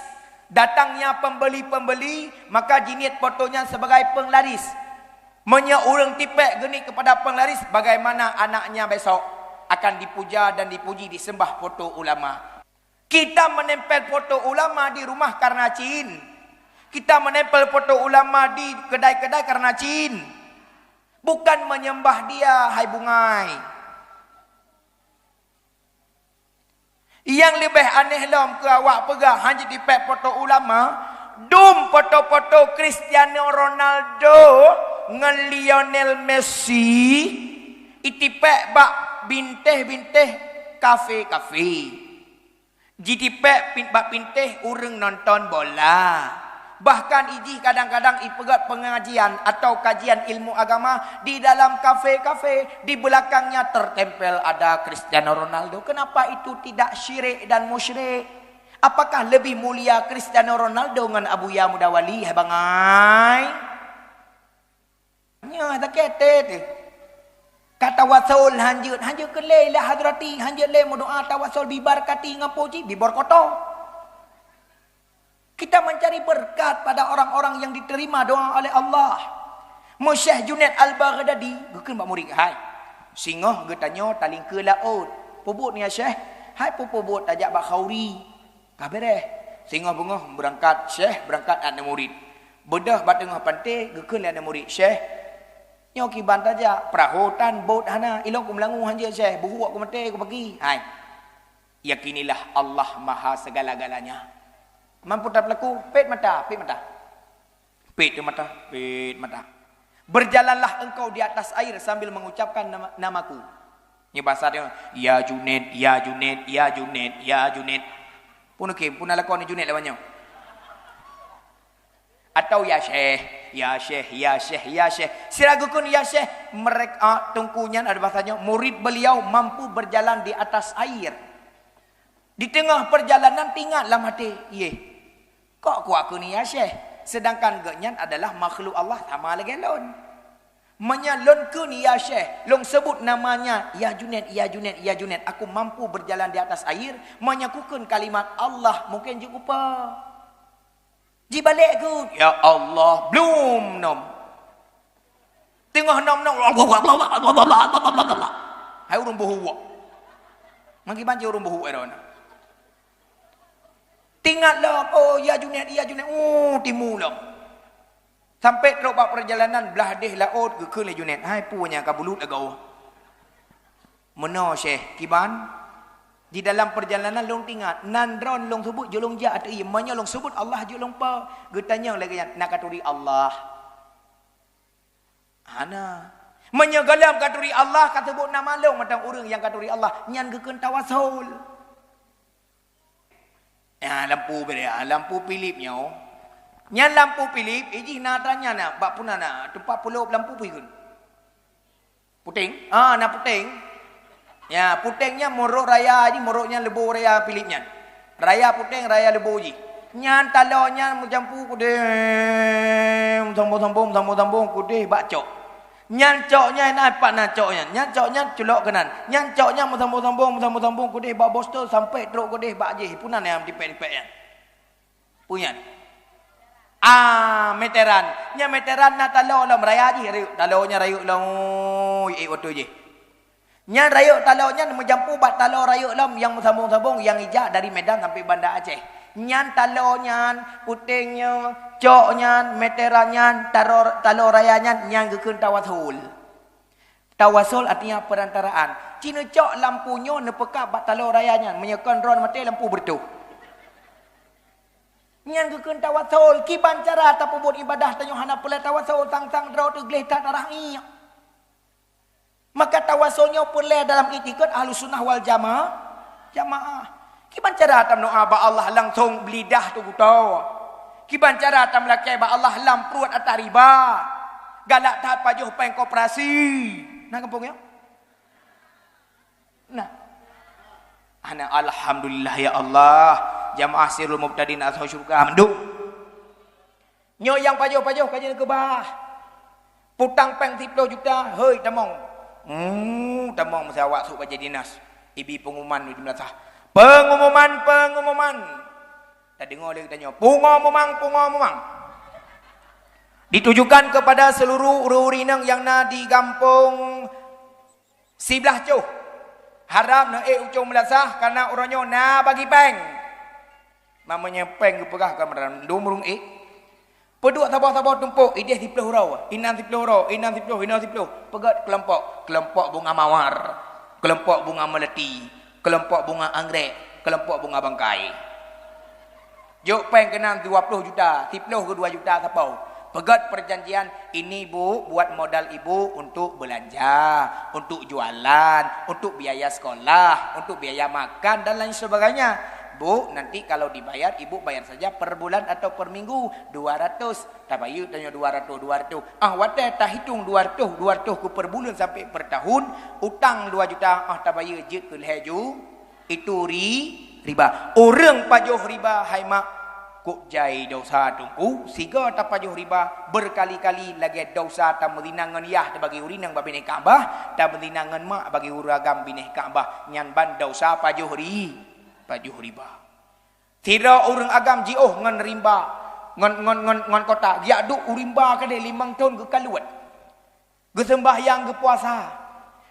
Datangnya pembeli-pembeli, maka jiniet foto nyan sebagai penglaris. Meunyoe ureuëng tipek geuniet kepada penglaris, bagaimana anaknya besok akan dipuja dan dipuji, disembah foto ulama? Kita menempel foto ulama di rumah karena jin. Kita menempel foto ulama di kedai-kedai karena jin. Bukan menyembah dia, hai bungai. Nyang leubeh aneh lom keu awak peugah hana jitipek foto ulama, dum foto-foto Cristiano Ronaldo ngon Lionel Messi itipek bak binteh-binteh kafe-kafe. Jitipek pin-, bak pinteh ureuëng nonton bola. Bahkan ijih kadang-kadang ipeugét pengajian atau kajian ilmu agama di dalam kafe-kafe. Di belakangnya tertempel ada Cristiano Ronaldo. Kenapa itu tidak syirik dan musyrik? Apakah lebih mulia Cristiano Ronaldo ngon Abuya Muda Wali? Hai bangai. Nyoe sakét teuh. Ka tawasul hanjeuet, hanjeuet keu lé ila hadrati, hanjeuet lé meudoa tawasul bibarkati ngon puji, bibor koto. Kita mencari berkat pada orang-orang yang diterima doa oleh Allah. Mu Syekh Junaid Al-Baghdadi geukheun bak murit, "Hai, singoh geutanyoe talingkeue laôt. Peubuet nyan Syekh?" "Hai peue-peue buet, tajak bak khauri." Ka beureh. Singoh beungoh beurangkat, Syekh beurangkat aneuk murit. Beudôh bak teungoh panté, geukheun lé aneuk murit, "Syekh, nyoe kiban tajak, peurahô tan, bot hana, ilong ku meulangue hanjeuet Syekh, beuhuek ku maté ku pagi." Hai. Yakinilah Allah Maha segala-galanya. Mampu tapeulaku, pet mata, pet mata. Pet mata, pet mata. "Berjalanlah engkau di atas air sambil mengucapkan nama, namaku." Nyoe basa dia, "Ya Junaid, ya Junaid, ya Junaid, ya Junaid." Pun oke, pun na lakoe ni Junaid lawan nyoe. Atau "Ya Syekh, ya Syekh, ya Syekh, ya Syekh." Sira geukheun "Ya Syekh", mereka, ah, teungku nyan ada bahasa nyoe, murid beliau mampu berjalan di atas air. Di teungoh perjalanan teuingat lam até, "Yeh, kok kuat kheun 'Ya Syekh', sedangkan gobnyan adalah makhluk Allah sama lagée lôn? Meunyoe lôn kheun 'Ya Syekh', lôn seubut namanya, 'Ya Junaid, ya Junaid, ya Junaid, aku mampu berjalan di atas air', meunyoe kukheun kalimat Allah, mungken jeuet kupa." Jibalek kheun, "Ya Allah," blum nom. Teungoh nom-nom, hai ureuëng beuhuwok. Mangki banci ureuëng beuhuwok ero na. Teuingat lom, "Oh, ya Junaid, ya Junaid," uh, timu lom. Sampai trok bak perjalanan blah deh laôt, geukheun lé Junaid, "Hai peue nyang ka bulut lagoe?" "Meunoe Syekh, kiban, di dalam perjalanan lôn teuingat, nan droen lôn seubut jeuet lôn jak ateueh ié, meunyoe lôn seubut Allah jeuet lôn pa." Geutanyong lagée nyan, "Na katuri Allah?" Hana. Meunyoe gohlom katuri Allah, kaseubut nama lôn mantong ureuëng nyang katuri Allah, nyan geukheun tawasul. Ya, lampu beda, lampu Philip nyoe. Nyan lampu Philip, ijih na atra nyan na, bak puna na, teumpat peulop lampu pih kheun. Puténg? Ah, na puténg. Ya, puténg nyan murot raya jih, murot nyan leubo raya Philip nyan. Raya puténg, raya leubo jih. Nyan taloe nyan meujampu keudeh, meusambong-sambong, meusambong-sambong keudeh bak cok. Nyan cok nyan na pat na cok nyan. Nyan cok nyan culok keunan. Nyan cok nyan meusambong-sambong, meusambong-sambong keudeh bak bostel sampai trok keudeh bak jih. Puna nyang dipek-dipek nyan. Peue nyan? Ah, meteran. Nyan meteran na taloe lom raya jih rayeuk. Taloe nyan rayeuk lom, ui, ék watée jih. Nyan rayeuk taloe nyan meujampu bak taloe rayeuk lom nyang meusambong-sambong nyang ijak dari Medan sampai Banda Aceh. Nyan taloe nyan, puténg nyoe, cok nyan, meteran nyan, taro-, taloe raya nyan, nyan geukheun tawasul. Tawasul artinya perantaraan. Ci neucok lampu nyoe neupeugah bak taloe raya nyan, meunyoe kon droe maté lampu beureutoh. Nyan geukheun tawasul, kiban cara tapeubuet ibadah tanyoe hana peureulée tawasul, sang-sang droe teugleh that darah iek. Maka tawasul nyoe peureulée dalam iktikad Ahlussunnah wal Jama-, Jamaah. Kiban cara tameudoá bak Allah langsong beulidah teuguto. Kiban cara tameulakée bak Allah lam pruet ata riba. Galak that pajoh péng koperasi. Na gampông nyoe? Nah. Hana, alhamdulillah ya Allah. Jamaah Sirul Mubtadin asai syurga mandum. Nyoe nyang pajoh-pajoh ka jikeubah. Putang péng siploh juta, hei tamong. Hmm, tamong meusawa sôk bajée dinas. Ibi pengumuman di meulasah. Pengumuman, pengumuman. Tadeungoe lé geutanyoe, pungo mumang, pungo mumang. Ditujukan kepada seluruh ureuëng-ureuëng inong nyang na di gampông siblah coh. Harab neuék ucong meulasah, karena uroe nyoe na bagi péng. Namanya péng geupeugah ka meurandum ureuëng ék. Peuduek saboh-saboh tumpok, ideh siploh uroe, inan siploh uroe, inan siploh, inan siploh. Peugét keulompok, keulompok bunga mawar, keulompok bunga melati, keulompok bunga anggrek, keulompok bunga bangkai. Jok péng keunan dua ploh juta, siploh keu dua juta sapo. Peugét perjanjian, ini, Bu, buat modal Ibu untuk belanja, untuk jualan, untuk biaya sekolah, untuk biaya makan dan lain sebagainya. Bu, nanti kalau dibayar, Ibu bayar saja per bulan atau per minggu, dua ratus. Tabayeue tanyoe dua ratus, dua ratus. Ah, watée tahitong dua ratus, dua ratus keu per buleuen sampai per tahun, utang dua juta, ah, tabayeue jeuet keu lhée ju-, itu ri-, riba. Ureuëng pajoh riba, hai mak, kok jai dosa teungku, siga tapajoh riba berkali-kali lagée dosa tameuzina ngon yah bagi ureuëng inong bak binéh Ka'bah, tameuzina ngon mak bagi ureuëng agam binéh Ka'bah, nyan ban dosa pajoh ri-, pajoh riba. Sidroe ureuëng agam jiôh ngon rimba, ngon, ngon, ngon, ngon kota, geujak duek u rimba keudeh limong thon geukalon. Geuseumbahyang, geupuasa,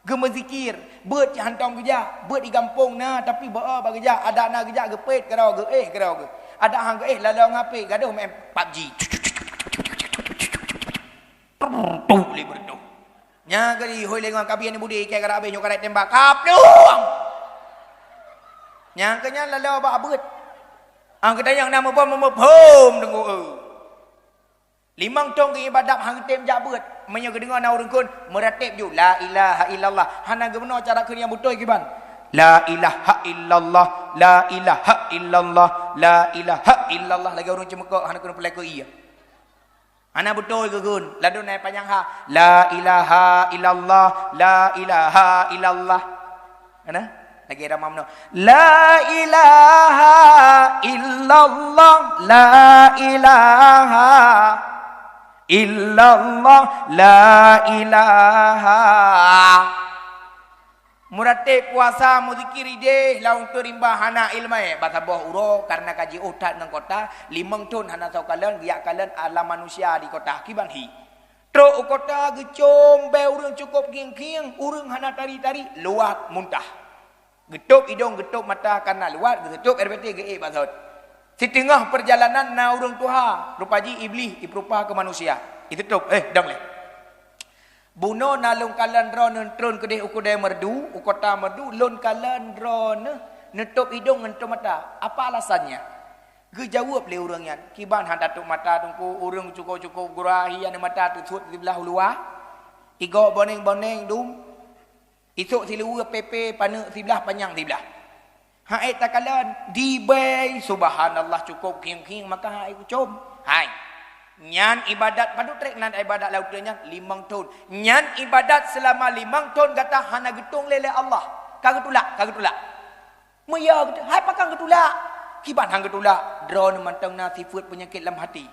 geumeuzikir, beuet cit hántom geujak, beuet di gampông na, tapi beu-o bak geujak, adak na geujak geupet keudroe geuh, éh keudroe geuh. Adak han geuéh, laloe ngon H P, gadôh main PUBG. Tuh, lé beureutoh. Nyang keudi hôi lé ngon kabiet budi, ikei ka habéh nyoe ka tembak. Kaplueng! Nyang keunyan laloe bak abeuet. Ang keudanyang na meubom meumeuphom deungoe. Limong thon geuibadat han geutem jak beuet. Meunyoe geudeungoe na ureuëng kheun, meuratéb ju, "La ilaha illallah." Hana geumeunoe cara kheun nyang beutôi kiban. "La ilaha illallah, la ilaha illallah, la ilaha illallah." Lagée ureuëng ceumeuko hana keuneuk peulai keu ié. Hana beutôi geukheun, ladôm na panyang ha, "La ilaha illallah, la ilaha illallah." Hana? Lagée ramam no. "La ilaha illallah, la ilaha illallah, la ilaha." Meuratéb, puasa, meuzikir ideh lam uteuen rimba hana iéleumé, bak saboh uroe kareuna ka jiôh that ngon kota, limong thon hana soe kalon, geujak kalon alam manusia di kota, kiban hi. Trok u kota geucom bée ureuëng cukôp khieng-khieng, ureuëng hana tari-tari, luwat muntah. Geutôb idong, geutôb mata kareuna luwat, geutôb air batée geuék bak sot. Siteungoh peurjalanan na ureuëng tuha, rupa jih Iblih, ipeurupa keu manusia. Itutôb, "Éh, dong lé. Bunoe na lôn kalon droeneuh tron keudeh u keudée meurdu, u kota meurdu, lôn kalon droeneuh neutôb idong ngon neutôb mata. Apa alasannya?" Geujaweueb lé ureuëng nyan, "Kiban han tatôb mata teungku, ureuëng cukôp-cukôp gura hi aneuk mata teusuet siblah u luwa, igok boneng-boneng dum, isôk siluweue pépé paneuk siblah panyang siblah." Han ék takalon, dibée, subhanallah, cukôp khieng-khieng, maka han ék kucom. Hai. Nyan ibadat, padub trek nan ibadat lam uteuen nyan, limong thon. Nyan ibadat seulama limong thon gata hana geutueng lé, lé Allah. Ka geutulak, ka geutulak. Meuyah geutu-, hai pakon geutulak. Kiban han geutulak, droeneuh mantong na sifeuet peunyakét lam hati.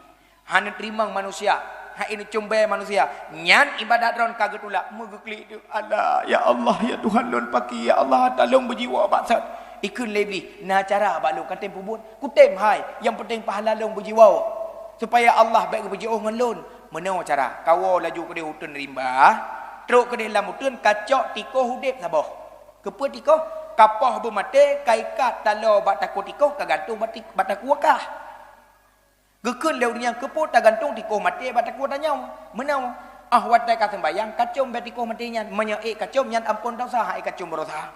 Hana teurimong manusia, hai neucom bée manusia. Nyan ibadat droeneuh ka geutulak, meugeuklik teuk. "Alah, ya Allah, ya Tuhan lôn, pakri, ya Allah, ata lôn beujiwoe bak sot." Ikheun lé Iblih, "Na cara bak lôn, katem peubuet?" "Kutem hai, nyang peunteng pahala lôn beujiwoe, supaya Allah bék geupeujiôh ngon lôn." Meunoe cara, kawoe laju keudeh uteuen rimba, trok keudeh lam uteuen, kacok tikoh udeb saboh. Keupeue tikoh? Kapoh beumaté, ka ikat taloe bak takue tikoh, ka gantung bak tik-, bak takue kah. Geukheun lé ureuëng nyan, keupeue tagantung tikoh maté bak takue tanyoe? Meunoe, óh watée ka seumbahyang, kacom bak tikoh maté nyan. Meunyoe ék kacom, nyan amphon desya, han ék kacom beurosah.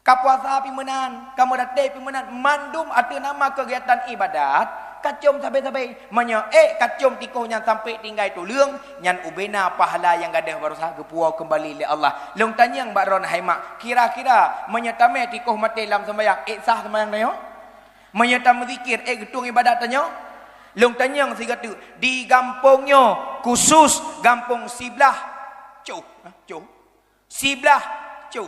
Ka puasa pih meunan, ka meuratéb pih meunan, mandum ateueh nama keugiatan ibadat, kacom sabe-sabe. Meunyoe ék kacom tikoh nyan sampai tinggai tuleueng, nyan ubena pahala nyang gadôh barosa geupuwoe keumbali lé Allah. Lôn tanyong bak droeneuh hai mak, kira-kira meunyoe tamé tikoh maté lam seumbahyang, ék sah seumbahyang tanyoe? Meunyoe tameuzikir, ék geutueng ibadat tanyoe? Lôn tanyong sigoe teuk, di gampông nyoe, khusus gampông siblah coh, coh, siblah coh.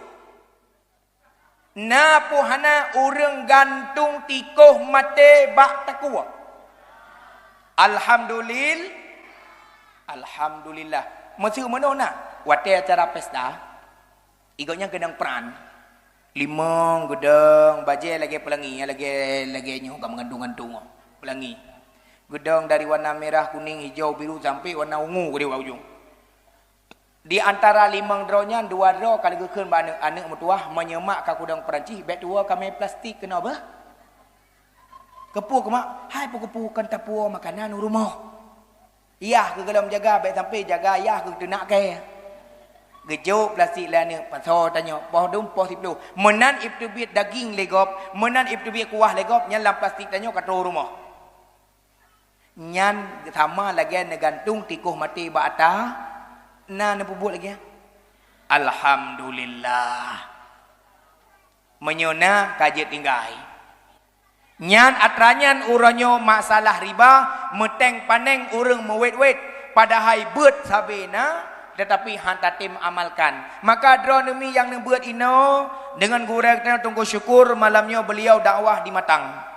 Na peue hana ureuëng gantung tikoh maté bak takue? Alhamdulil-, alhamdulillah. Meuseu meunoe na, watée acara pesta, igoe nyan keunong pran. Limong, geudong, bajée lagée peulangi, lagée, lagée nyoe ka meugantung-gantung, peulangi. Geudong dari warna merah, kuning, hijau, biru sampai warna ungu keudeh bak ujong. Di antara limong droe nyan, dua droe ka lheueh geukheun bak aneuëk, "Aneuëk meutuwah, meunyoe mak ka kudong Peurancih, bék tuwoe kamé plastik keunoe beuh." "Keupeue keu mak?" "Hai peue-keupeue, kon tapuwoe makanan u rumoh. Yah keuh gohlom jaga, bék sampai jaga yah keuh teunak kée." Geujok plastik lé aneuëk, pasoe tanyoe, poh dum poh siploh. Meunan ipeubiet daging lé gob, meunan ipeubiet kuah lé gob, nyan lam plastik tanyoe ka troh u rumoh. Nyan sama lagée neugantung tikoh maté bak ata, na neupeubuet lagée nyan. Alhamdulillah. Meunyoe na ka jeuet tinggai. Nyan atra nyan uroe nyoe masalah riba, meuténg paneng ureuëng meuwét-wét, padahai beuet sabe na, teutapi han tatem amalkan. Maka droeneuh mi nyang neubeuet inoe, deungon gurée geutanyoe Teungku Syukur, malam nyoe beuliau dakwah di Matang.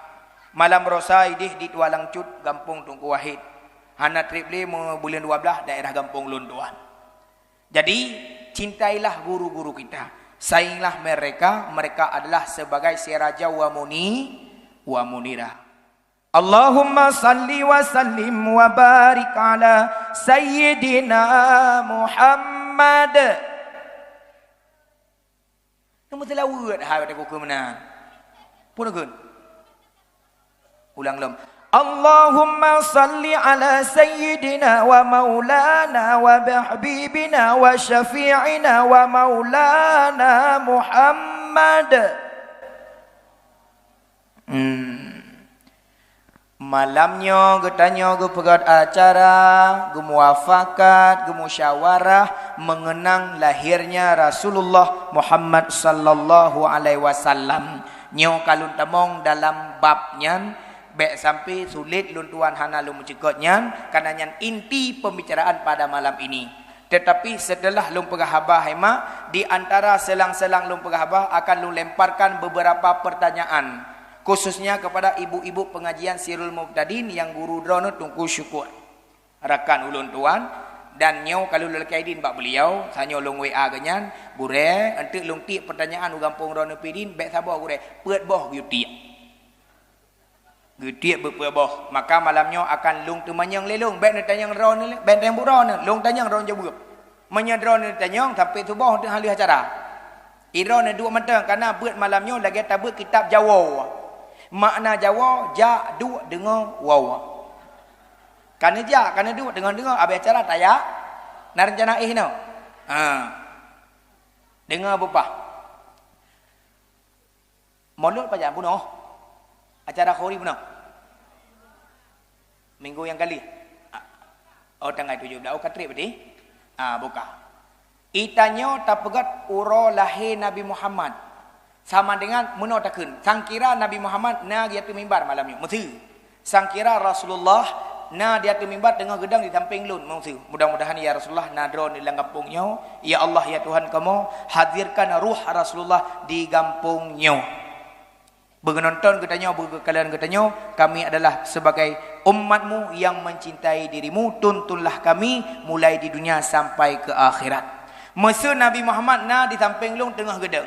Malam Rosa ideh di Tualang Cut, gampông Teungku Wahid. Hana treb lé meu buleuen dua blaih daerah gampông lôn tuan. Jadi, cintailah guru-guru kita. Sainglah mereka, mereka adalah sebagai siraja wa muni-, wa munira. Allahumma salli wa sallim wa barik ala Sayyidina Muhammad. Nyoe meuseulaweuet hai watée kukheun meunan. Peue neukheun? Ulang lom. Allahumma salli ala sayyidina wa maulana wa habibina wa syafi'ina wa maulana Muhammad. Hmm. Malam nyoe geutanyoe geupeugét acara, geumuafakat, geumusyawarah meungeunang lahirnya Rasulullah Muhammad sallallahu alaihi wasallam. Nyoe ka lôn tamong dalam bab nyan, bék sampai sulet lôn tuan hana lôn meucukot nyan, karena nyan inti pembicaraan pada malam ini. Tetapi setelah lôn peugah haba hai mak, di antara selang-selang lôn peugah haba akan lôn lemparkan beberapa pertanyaan, khususnya kepada ibu-ibu pengajian Sirul Mubtadin nyang guru droeneuh Teungku Syukur. Rakan ulôn tuan, dan nyoe ka lôn lakée idin bak beuliau, tanyoe lôn W A geuhnyan, "Gurée, eunteuk lôn tiek pertanyaan u gampông droeneuh pih idin, bék saboh gurée, peuet boh geuyue tiek." Geutiek beupeuet boh, maka malam nyoe akan lôn teumanyong lé lôn, bék neutanyong droeneuh, bék neutanyong buet droeneuh, lôn tanyong droeneuh jaweueb. Meunyoe droeneuh tanyong, sampai suboh teuh han lheueh acara. Droeneuh duek mantong, kana beuet malam nyoe lagée tabeuet kitab Jawoe. Makna Jawoe, jak, duek, deungoe, woe. Ka neujak, ka neuduek, deungoe-deungoe, abéh acara tajak, na reuncana éh inoe. Ha. Deungoe beupah. Molot pajan bunoe? Acara khuri bunoe? Minggu nyang ka lheueh? Ah, oh, tanggai tujoh blaih. Oh, ka treb berarti? Ah, buka. Itanyoe tapeugét uroe lahé Nabi Muhammad. Sama dengan meunoe takheun, sangkira Nabi Muhammad na geuateueh mimbar malam nyoe. Meusi. Sangkira Rasulullah na di ateueh mimbar teungoh geudong di sampéng lôn, meusi. Mudah-mudahan, ya Rasulullah, na droeneuh lam gampông nyoe. Ya Allah, ya Tuhan kamoe, hadirkan ruh Rasulullah di gampông nyoe. Beugeunonton geutanyoe, beugeukalon geutanyoe, kami adalah sebagai umat-Mu yang mencintai diri-Mu, tuntunlah kami mulai di dunia sampai ke akhirat. Meusi Nabi Muhammad na di sampéng lôn teungoh geudong.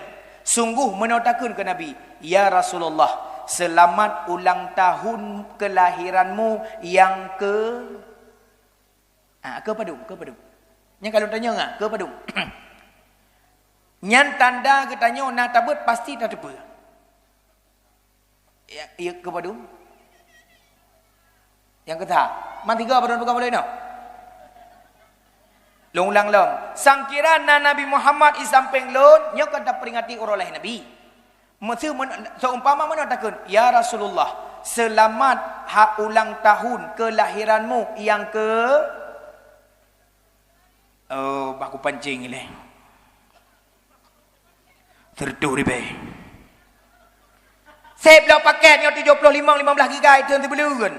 Sungguh meunoe takheun keu Nabi, "Ya Rasulullah, seulamat ulang tahun kelahiranmu yang ke," ah, keu padum, keu padum. Nyang ka lôn tanyong, ah, keu padum. Nyan tanda geutanyoe na tabeuet pasti tateupeue. Ya, ya, keu padum? Nyang keu sa. Man tiga padum peugah boleh noh? Lôn ulang lom. Sangkira na Nabi Muhammad i sampéng lôn, nyoe ka taperingati uroe lahé Nabi. Meuseu men-, seumpama meunoe takheun, "Ya Rasulullah, seulamat ha ulang tahun keulahiranmu nyang ke," oh, bah kupancing ilée. Sireutoh ribée. Seb lom pakét nyoe tujoh ploh limong, limong blaih giga, itu nanti beuleuen.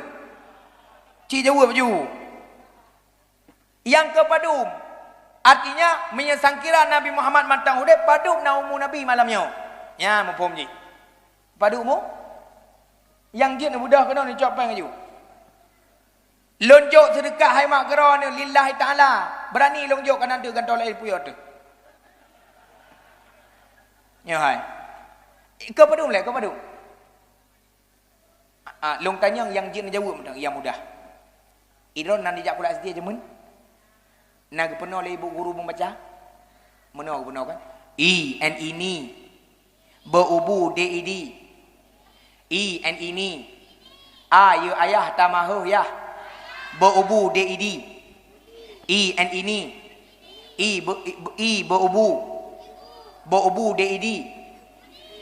Ci jaweueb ju. Nyang keu padum? Artinya, meunyoe sangkira Nabi Muhammad mantong udeb, padum na umu Nabi malam nyoe? Nyan muphom jih. Padum umu? Nyang jeuet neubeudôh keunoe neucok péng laju. Lôn jok seudeukah hai mak keudroe nyoe lillahi ta'ala. Beurani lôn jok ka na deuh gantoe laén puyôh teuh. Nyoe hai. Keu padum lé, keu padum? Ah, lôn tanyong nyang jeuet neujaweueb mantong, nyang mudah. Idroe nan dijak kulak S D jameun? Na geupeunoh lé ibu guru meubaca? Meunoe geupeunoh kan? I, en ini. Beuubu, de idi. I, en ini. A, ye ayah, ta maheuh yah. Beuubu, de idi. I, en ini. I, be-, i, be-, i, beuubu. Beuubu, de idi.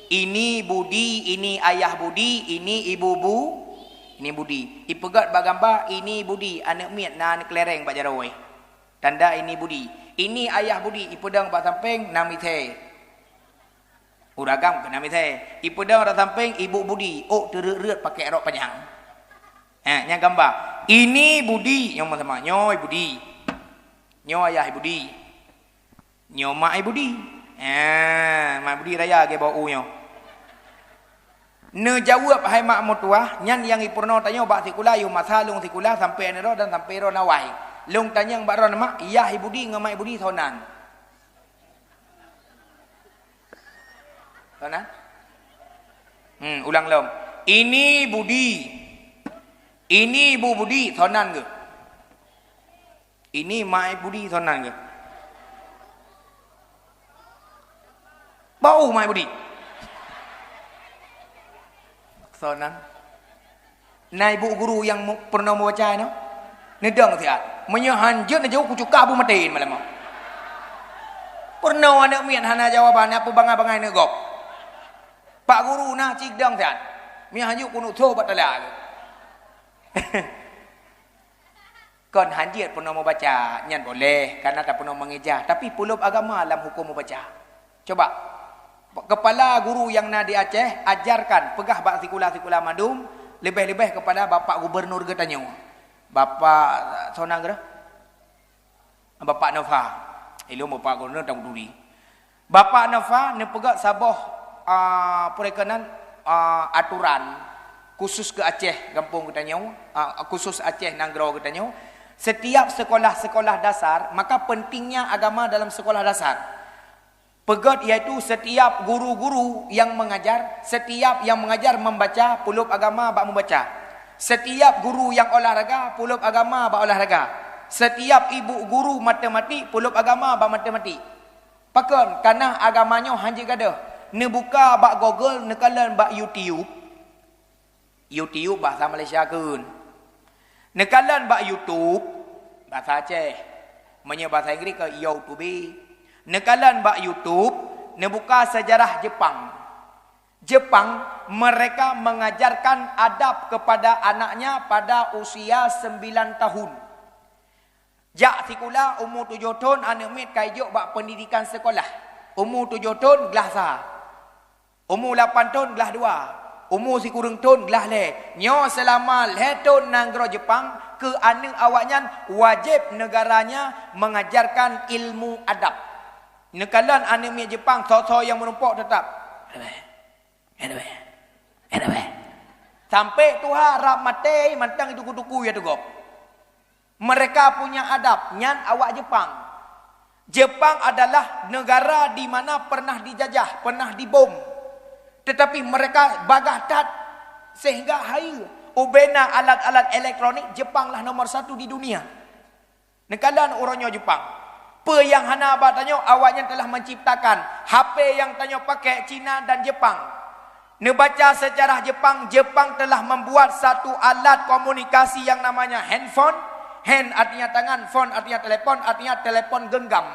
Ini Budi, ini ayah Budi, ini ibu Bu-, ini Budi. Ipeugét bak gamba, ini Budi, aneuk miet na aneuk kelereng bak jaroe. Tanda ini Budi. Ini ayah Budi, ipeudong bak sampéng, na misée. Ureueng agam keu na misée. Ipeudong bak sampéng, ibu Budi, ôk teureuet-reuet pakai rok panyang. Ha, nyan gamba. Ini Budi, nyoe sama, nyoe Budi. Nyoe ayah Budi. Nyoe mak Budi. Ha, mak Budi raya lagée bak u nyoe. Neujaweueb hai mak meutuwah, nyan nyang ipeurunoe tanyoe bak sikula, yoh masa lôn sikula sampoe aneuk droe dan sampoe droe nawai. Lôn tanyong bak droe, mak, yah Budi ngon mak Budi soe nan? Soe nan? Hmm, ulang lom. Ini Budi. Ini ibu Budi, soe nan geuh? Ini mak Budi soe nan geuh? Bak u mak Budi. Soe nan? Na ibu guru nyang mu-, peurunoe meubaca nyoe? Neudong siat. Meunyoe hanjeuet neujaweueb kucuka bu maté malam nyoe. Peurunoe aneuk miet hana jawaban, na peubangai-bangai aneuk gob. Pak guru na cit dong siat. Meunyoe hanjeuet kuneuk tho bak tala. Kon hanjeuet peurunoe meubaca, nyan boleh, karena tapeurunoe mengejah. Tapi peulop agama lam huköm meubaca. Coba, kepala guru nyang na di Aceh, ajarkan, peugah bak sikula-sikula mandum, leubeh-leubeh kepala Bapak Gubernur geutanyoe. Bapak, soe nan geuh? Bapak Nova. Ilôn Bapak Gubernur Tangduri. Bapak Nova neupeugét saboh, a, peureukenan, a, aturan khusus keu Aceh gampông geutanyoe, a, khusus Aceh nanggroe geutanyoe. Setiap sekolah-sekolah dasar, maka pentingnya agama dalam sekolah dasar. Peugét yaitu setiap guru-guru nyang mengajar, setiap nyang mengajar membaca, peulop agama bak membaca. Setiap guru nyang olahraga, peulop agama bak olahraga. Setiap ibu guru matematik, peulop agama bak matematik. Pakon? Karena agama nyoe hanjeuet gadôh. Neubuka bak Google, neukalon bak YouTube. YouTube bahasa Malaysia kheun. Neukalon bak YouTube, bahasa Aceh. Meunyoe bahasa Inggris keu YouTube. Neukalon bak YouTube, neubuka sejarah Jepang. Jepang, mereka mengajarkan adab kepada anaknya pada usia sembilan tahun. Jak sikula umu tujoh thon aneuk miet ka ijok bak pendidikan sekolah. Umu tujoh thon glah sa. Umu lapan thon glah dua. Umu sikureueng thon glah lhée. Nyoe seulama lhée thon nanggroe Jepang keu aneuk awaknyan wajéb neugaranya mengajarkan ilmu adab. Neukalon aneuk miet Jepang soe-soe nyang meurumpok teutap. Sampai tuha rab maté mantong ituku-tuku ya teugop. Mereka punya adab, nyan awak Jepang. Jepang adalah negara di mana pernah dijajah, pernah dibom. Tetapi mereka bagah that sehingga hai ubena alat-alat elektronik Jepang lah nomor satu di dunia. Neukalon uroe nyoe Jepang. Peue nyang hana bak tanyoe, awaknyan telah menciptakan. H P nyang tanyoe pakai Cina dan Jepang. Neubaca sejarah Jepang, Jepang telah membuat satu alat komunikasi yang namanya handphone. Hand artinya tangan, phone artinya telepon, artinya telepon genggam.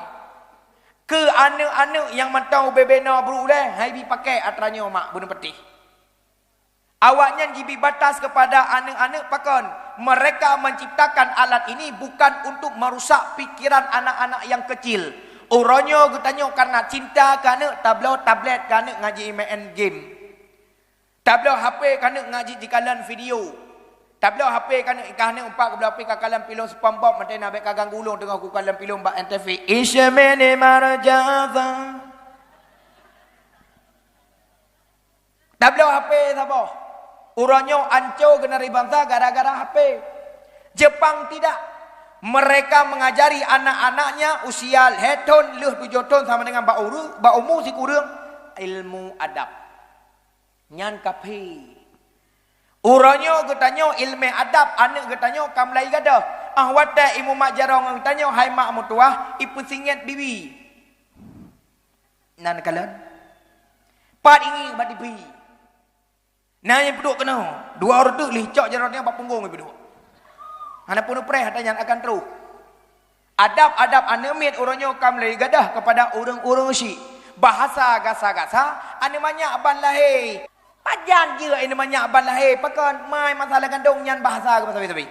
Keu aneuk-aneuk nyang mantong ubé-bé na brôk ulèe, hai bi pakai atra nyoe mak beuneupeutih. Awaknyan jibi batas kepada aneuk-aneuk pakon. Mereka menciptakan alat ini bukan untuk merusak pikiran anak-anak yang kecil. Uroe nyoe geutanyoe karena cinta keu aneuk, tabloe tablet keu aneuk ngaji main game. Tabloe H P keu aneuk ngaji jikalon video. Tabloe H P keu aneuk, kah aneuk umpat keubloe H P kakalon filem SpongeBob, mantong na bèk kaganggu ulôn teungoh kukalon filem bak N T V. Ishmene marjaza. Tabloe H P saboh. Uroe nyoe anco geuneureuh bansa gara-gara H P. Jepang tidak. Mereka mengajari anak-anaknya usia lhèe thon lheueh tujoh thon sama dengan bak uru-, bak umu sikureueng ilmu adab. Nyan kafé. Uroe nyoe geutanyoe ileumèe adab aneuk geutanyoe ka mulai gadôh. Ah watèe imumat jaroe ngon geutanyoe hai mak meutuwah, ipeusingèt bibi. Nan kalon. Pat ingi bak dibi. Na nyang peuduek keunoe, dua ureueng teuk lih cok jaroe nyan bak punggong nyang peuduek. Hana peunuh preh ata nyan akan troh. Adab-adab aneuk miet uroe nyoe ka mulai gadôh keupada ureueng-ureueng syik. Bahasa gasa-gasa, aneuk manyak ban lahé. Pajan jeuet aneuk manyak ban lahé, pakon mai masalah gandong nyan bahasa geuh sabe-sabe.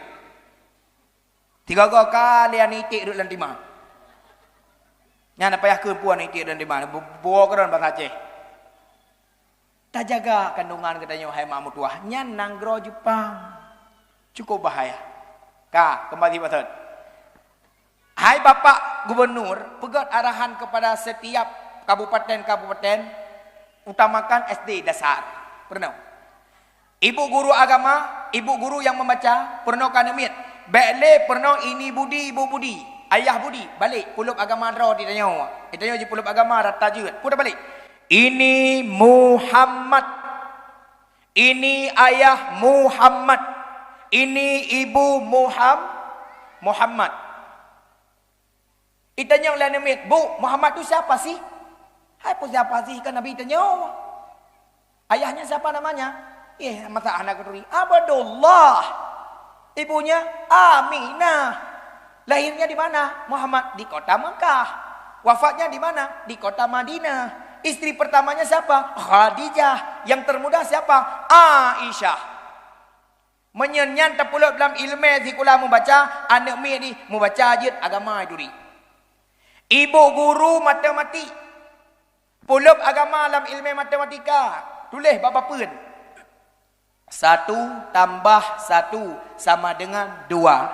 Tiga-tiga kali aneuk iték rhot lam tima. Nyan payah kheun peue aneuk iték rhot lam tima. Bu-, buo keudroe bahasa Aceh. Tajaga kandungan geutanyoe hai mak meutuwah. Nyan nanggroe Jepang. Cukup bahaya. Ka, kembali bak thon. Hai Bapak Gubernur, peugöt arahan kepada setiap kabupaten-kabupaten, utamakan S D dasar. Peurunoe. Ibu guru agama, ibu guru nyang meubaca, peurunoe keu aneuk miet. Bèk lé peurunoe ini Budi, ibu Budi, ayah Budi, balek pulop agama droe di tanyoe. Di tanyoe jipeulop agama rata jeuet. Peue tabalek? Ini Muhammad. Ini ayah Muhammad. Ini ibu Muham-, Muhammad. Itanyong lé aneuk miet, "Bu, Muhammad tu siapa sih?" "Hai peue siapa sih, kan Nabi tanyong." "Ayahnya siapa namanya?" "Eh, masa hana kuturi." "Abdullah." "Ibunya?" "Aminah." "Lahirnya di mana?" "Muhammad, di kota Mekah." "Wafatnya di mana?" "Di kota Madinah." "Istri pertamanya siapa?" "Khadijah." "Yang termuda siapa?" "Aisyah." Meunyoe nyan tapulop lam ileumèe sikula meubaca, aneuk miet jih meubaca jeuet agama jituri. Ibu guru matematik, pulop agama lam ileumèe matematika, tuléh bak papeuen. Satu tambah satu sama dengan dua.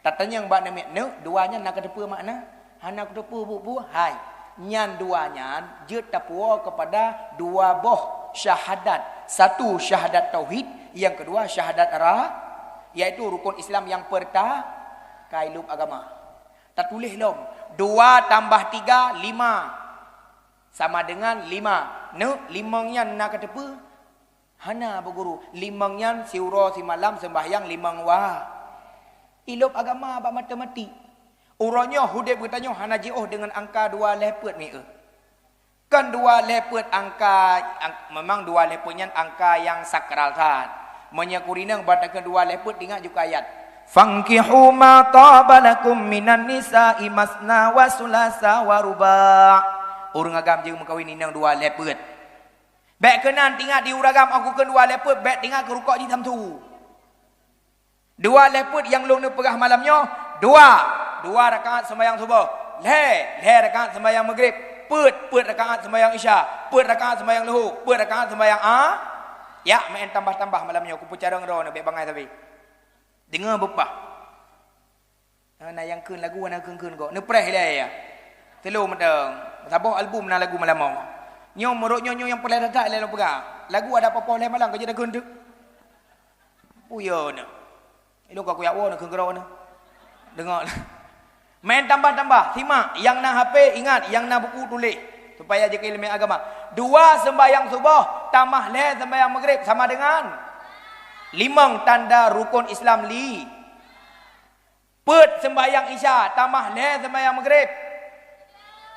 Tatanyong bak aneuk miet, "Neuk, dua nyan na kateupeue makna?" "Hana kuteupeue, Bu, Bu." "Hai, nyan dua nyan jeuet tapuwoe keupada dua boh syahadat. Satu syahadat tauhid, nyang keudua syahadat ra-, yaitu rukun Islam nyang peurta-, ka ilop agama. Tatuléh lom, dua tambah tiga, lima, sama dengan lima. Neuk, limong nyan na kateupeue?" "Hana, Bu Guru, limong nyan siuroe simalam seumbahyang limong wa-, ilop agama bak matematik. Uroe nyoe udép geutanyoe hana jiôh deungon angka dua lhèe peuet mi'eu. Kan dua lhèe peuet angka, ang-, memang dua lhèe peuet nyan angka nyang sakral that. Meunyoe kurineueng bak takheun dua lhèe peuet, ingat juga ayat, "Fankihu ma taba lakum minan nisa'i masna wa sulasa wa ruba'." Ureueng agam jeuet meukawen inong dua lhèe peuet. Bèk keunan tingat di ureueng agam, aku kheun dua lhèe peuet, bèk tingat keu rukok jih samsu. Dua lhèe peuet nyang lôn neupeugah malam nyoe, dua, dua rakaat seumbahyang suboh, lhèe, lhèe rakaat seumbahyang maghrib, peuet, peuet rakaat seumbahyang isya, peuet rakaat seumbahyang luhu, peuet rakaat seumbahyang a-, yak meu'en tambah-tambah malam nyoe, kupeucarông droeneuh bèk bangai sabe. Deungoe beupah. Na nyang kheun lagu, na kheun-kheun gob. Neupreh ilèe ya. Teulo mantong. Saboh album na lagu malam nyoe. Nyoe meurok nyoe, nyoe nyang peureulèe that-that ilèe lôn peugah. Lagu ada poh-poh lhèe malam ka jeuet takheun teuk. Peue yo na. Ilôn ka kuyak woe na kheun keudroe na. Deungoe. Main tambah-tambah. Simak. Nyang na H P, ingat. Nyang na buku, tuléh. Supaya jeuet keu ileumèe agama. Dua seumbahyang suboh tamah lhèe seumbahyang maghrib sama dengan limong tanda rukun Islam li-, Peuet seumbahyang Isya tambah lhèe seumbahyang Maghrib.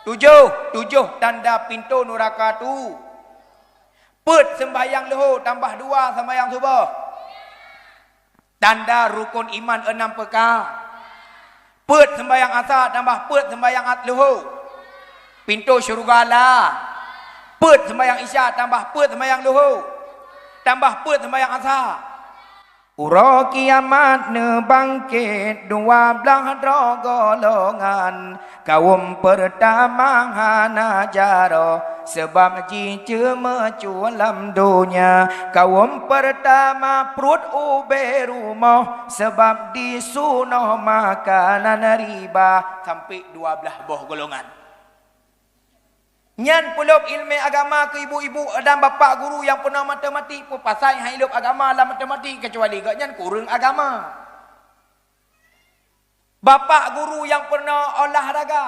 Tujoh, tujoh tanda pintoe nuraka tu. Peuet seumbahyang Luhô tambah dua seumbahyang Suboh. Tanda rukun iman enam peuka. Peuet seumbahyang Asa tambah peuet seumbahyang at-, Luhô. Pintoe syeuruga la. Peuet seumbahyang Isya tambah peuet seumbahyang Luhô. Tambah peuet seumbahyang Asa. Uroe kiamat neubangkét dua blaih droe golongan. Kawöm peurtama hana jaroe, sabab jiceumeue lam donya. Kawöm peurtama pruet ubé rumoh, sabab disunoh makanan riba. Sampai dua blaih boh golongan. Nyan peulop ileumèe agama keu ibu-ibu dan bapak guru nyang peunoh matematik, peue pasai han ilop agama lam matematik, keucuali gobnyan kureueng agama. Bapak guru nyang peunoh olahraga.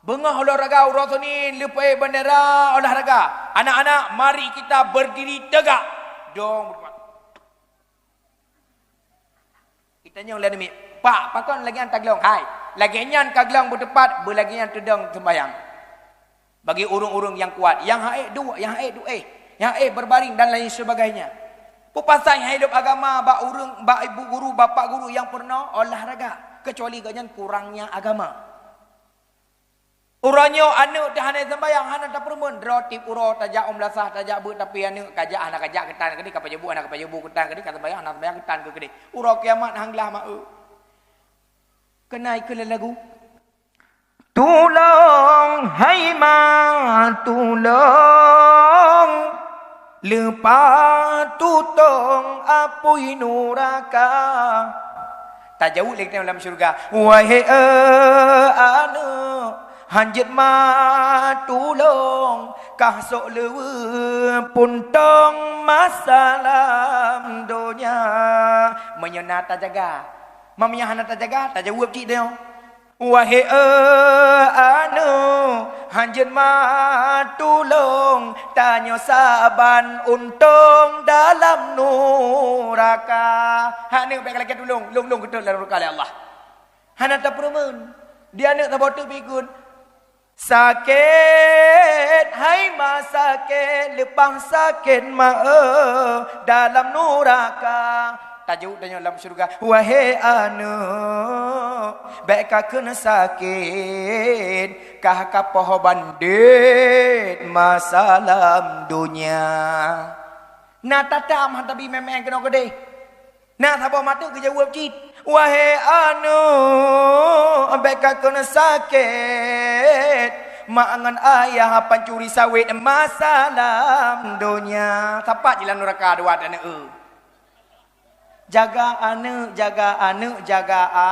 Beungoh olahraga uroe Senin leupie bendera olahraga. Anak-anak, mari kita berdiri tegak. Dong. Itanyong lé aneuk miet, "Pak, pakon lagèe nyan taglong?" "Hai, lagèe nyan ka glong beuteupat, beulagèe nyan teudong seumbahyang." Bagi ureueng-ureueng nyang kuat, nyang han ék duek, nyang han ék duek, nyang han ék beurbaring dan lain seubagainya. Peue pasai han ilop agama bak ureueng, bak ibu guru, bapak guru nyang peurunoe olahraga, keucuali gobnyan kurangnya agama. Uroe nyoe aneuk teuh hana seumbahyang, hana tapeureumeun, droe tiep uroe tajak u meulasah, tajak beuet, tapi aneuk kajak hana kajak keutan keudéh, ka pajoh bu hana ka pajoh bu keutan keudéh, ka seumbahyang hana seumbahyang keutan keudéh. Uroe kiamat han glah ma-, eu. Keunan ikheun lé lagu. Tulông, hai ma, tulông, leupah tutông apui nuraka. Tajaweueb lé geutanyoe lam syeuruga, "Wahé, eh, aneuk, hanjeuet ma tulông, kah sôk leuweue puntông masa lam donya." Meunyoe na tajaga, meunyoe hana tajaga, tajaweueb cit tanyoe. "Wahé, eh, aneuk, hanjeuet ma tulông, tanyoe saban untông dalam nuraka." Hai aneuk, bèk kalakèe tulông, lông-lông keutot lam nuraka lé Allah. Hana tapeureumeun. Di aneuk saboh teuk bikun. Sakét, hai ma sakét, leupah sakét ma, eh, dalam nuraka. Tajaweueb tanyoe lam syeuruga, "Wahé aneuk, bèk kakheun sakét, kah kapoh bandét masa lam donya." Na tatam han tabi mè-mè keunoe keudéh. Na saboh ma teuk geujaweueb cit, "Wahé aneuk, bèk kakheun sakét, mak ngon ayah pancuri sawét masa lam donya." Sapat jilam nuraka dua aneuk, eu. Jaga aneuk, jaga aneuk, jaga a.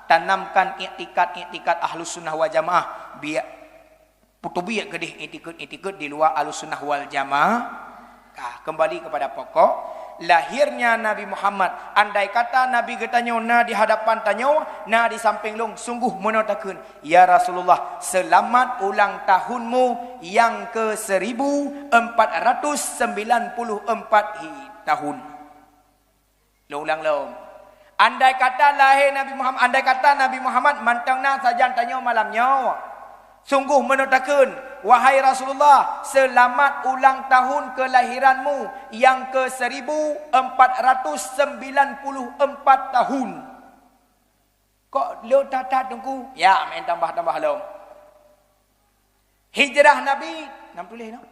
Tanamkan iktikad-iktikad Ahlussunnah wal Jamaah. Biak Peuteubiet keudéh iktikeuet-iktikeuet di luwa Ahlussunnah wal Jamaah. Ka, keumbali keupada pokok, lahirnya Nabi Muhammad. Andai kata Nabi geutanyoe na di hadapan tanyoe, na di sampéng lôn, sungguh meunoe takheun, "Ya Rasulullah, seulamat ulang tahunmu nyang keu seribu empat ratus sembilan puluh empat hi-, tahun." Lôn ulang lom. Andai kata lahé Nabi Muhammad, andai kata Nabi Muhammad mantong na sajan tanyoe malam nyoe, sungguh meunoe takheun, "Wahai Rasulullah, seulamat ulang tahun keulahiranmu nyang keu seribu empat ratus sembilan puluh empat tahun." Kok lôn that-that, Teungku? Ya, meu'en tambah-tambah lom. Hijrah Nabi, nam tuléh nyoe.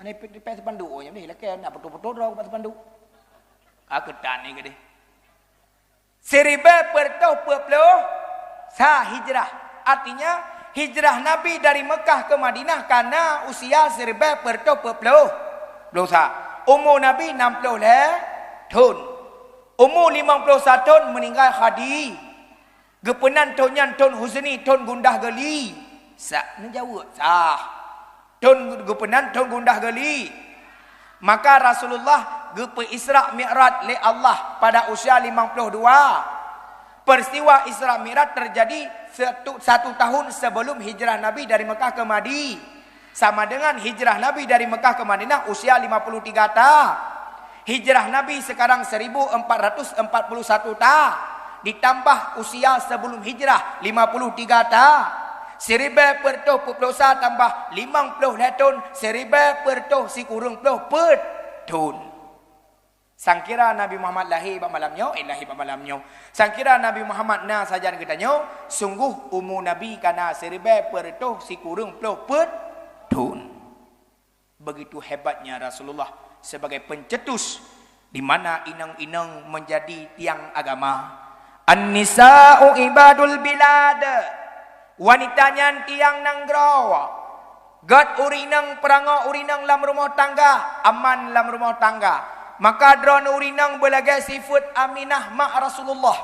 Aneuk peuet, peuet sipanduk, oh, nyang deh, lakèe nak putôh-putôh droe bak sipanduk. Ka keutan ni keudéh. Siribèe peuet reutôh peuet plôh sa hijrah. Artinya, hijrah Nabi dari Mekah ke Madinah kana usia siribèe peuet reutôh peuet plôh, plôh sa. Umu Nabi nam plôh lhèe thôn. Umu limong plôh sa thôn meuninggai Khadi. Geupeunan thôn nyan thôn huzni, thôn gundah geuli. Sa-, neujaweueb, sah. Thôn geupeunan thôn gundah geuli. Maka Rasulullah geupeu Isra Mi'raj lé Allah pada usia limong plôh dua. Peristiwa Isra Mi'raj terjadi satu, satu tahun sebelum hijrah Nabi dari Mekah ke Madi-, sama dengan hijrah Nabi dari Mekah ke Madinah usia lima puluh tiga ta-, Hijrah Nabi sekarang seribu empat ratus empat puluh satu ta, ditambah usia sebelum hijrah lima puluh tiga ta. Siribèe peuet reutôh peuet ploh sa tambah limong ploh lhèe thon, siribèe peuet reutôh sikureueng ploh peuet thon. Sangkira Nabi Muhammad lahé bak malam nyoe, eh, lahé bak malam nyoe. Sangkira Nabi Muhammad na sajan geutanyoe, sungguh umu Nabi ka na siribèe peuet reutôh sikureueng ploh peuet thon. Begitu hebatnya Rasulullah sebagai pencetus di mana inong-inong menjadi tiang agama. An-nisa'u ibadul bilad. Wanita nyan tiang nanggroe. Gèt ureueng inong, peurangoe ureueng inong lam rumoh tangga, aman lam rumoh tangga. Maka droeneuh ureueng inong beulagèe sifeuet Aminah mak Rasulullah.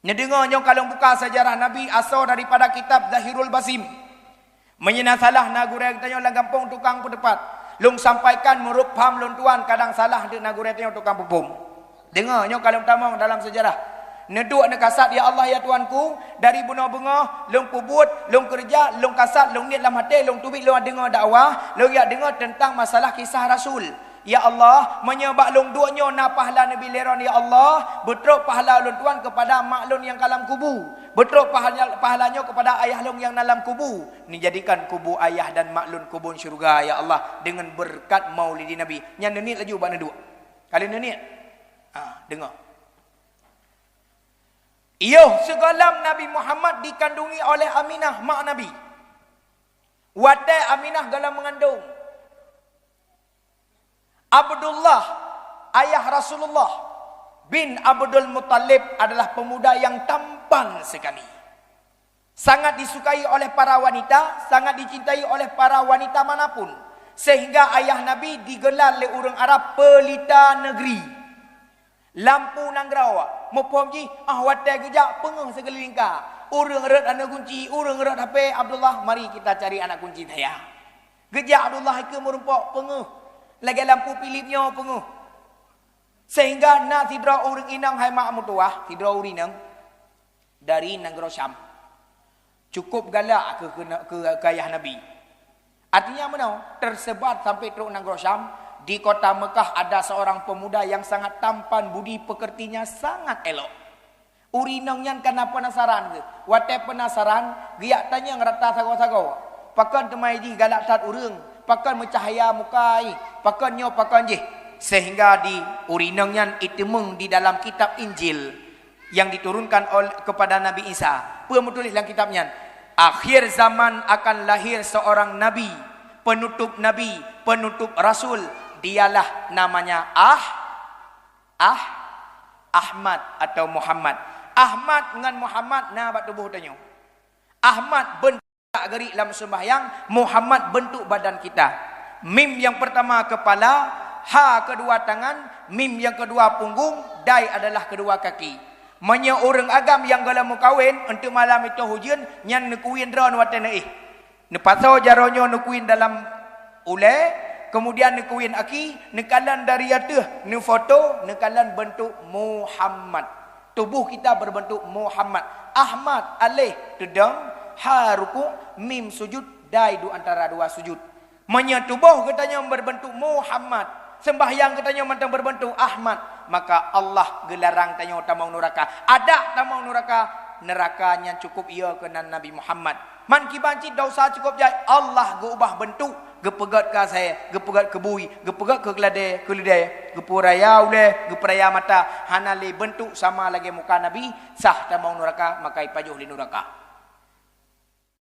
Neudeungö nyoe ka lôn buka sejarah Nabi asoe daripada kitab Zahirul Basim. Meunyoe na salah na gurèe geutanyoe lam gampông tukang peuteupat. Lôn sampaikan meureup pham lôn tuan, kadang salah deuek na gurèe tanyoe tukang peuphom. Deungö nyoe ka lôn tamong dalam sejarah. Neuduek neukasat, "Ya Allah, ya Tuhanku, dari bunoe beungoh lôn peubuet, lôn keureuja, lôn kasat, lôn niet lam até, lôn teubiet, lôn deungö dakwah, lôn jak deungö teuntang masalah kisah Rasul." Ya Allah, meunyoe bak lôn duek nyoe na pahala Nabi lé droen, ya Allah, beutrok pahala ulôn tuan keupada mak lôn nyang ka lam kubu. Beutrok pahala, pahala nyoe keupada ayah lôn nyang na lam kubu. Neujadikan kubu ayah dan mak lôn kubun syeuruga, ya Allah, deungon beureukat maulidi Nabi. Nyan neuniet laju bak neuduek. Ka lheueh neuniet. Ha, deungö. Yoh, sigohlom Nabi Muhammad dikandungi oleh Aminah, mak Nabi. Watèe Aminah gohlom meungandung, Abdullah, ayah Rasulullah, bin Abdul Muttalib adalah pemuda yang tampan sekali. Sangat disukai oleh para wanita, sangat dicintai oleh para wanita manapun. Sehingga ayah Nabi digelar lé ureueng Arab pelita negeri. Lampu nanggroe, muphom jih, ah, watèe geujak peungeuh seugeulilingka. Ureueng rhot aneuk gunci, ureueng rhot H P, "Abdullah, mari kita cari anak kunci saya." Geujak Abdullah ikeue meurumpok peungeuh. Lagèe lampu Philip nyoe peungeuh. Sehingga na sidroe ureueng inong hai mak meutuwah, sidroe ureueng inong dari nanggroe Syam. Cukup galak keu, keu, keu, keu ayah Nabi. Artinya meunoe, tersebar sampai trok nanggroe Syam, di kota Mekah ada seorang pemuda yang sangat tampan, budi pekertinya sangat elok. Ureueng inong nyan kana penasaran geuh. Watèe penasaran, geujak tanyong rata sagoe-sagoe, "Pakon teuma jih galak that ureueng? Pakon meucahya muka jih? Pakon nyoe, pakon jih?" Sehingga di ureueng inong nyan iteumeung di dalam kitab Injil yang diturunkan ol-, kepada Nabi Isa. Peue meutuléh lam kitab nyan? Akhir zaman akan lahir seorang nabi, penutup nabi, penutup rasul, dialah namanya Ah-, Ah-, Ahmad atau Muhammad. Ahmad ngon Muhammad na bak tuboh tanyoe. Ahmad ben- geuriek lam seumbahyang, Muhammad bentuk badan kita. Mim yang pertama kepala, ha kedua tangan, mim yang kedua punggung, dai adalah kedua kaki. Meunyoe ureueng agam nyang gohlom meukawen, eunteuk malam itoh ujeuen, nyan neukuwin droen watèe neuéh. Neupasoe jaroe nyoe neukuwin dalam ulèe, kemudian neukuwin aki, neukalon dari ateueh, neufoto, neukalon bentuk Muhammad. Tubuh kita berbentuk Muhammad. Ahmad, alif, teudong, ha, rukuk, mim, sujud, dai di antara dua sujud. Meunyoe tuboh geutanyoe berbentuk Muhammad, seumbahyang geutanyoe mantong berbentuk Ahmad, maka Allah geularang tanyoe tamong nuraka. Adak tamong nuraka, nuraka nyan cukup ie keunan Nabi Muhammad. Man kiban cit desya cukup jai, Allah geuubah bentuk, geupeugét keu asèe, geupeugét keu bui, geupeugét keu keudè, keudè, geupeuraya ulèe, geupeuraya mata, hana lé bentuk sama lagèe muka Nabi, sah tamong nuraka, maka ipajoh lé nuraka.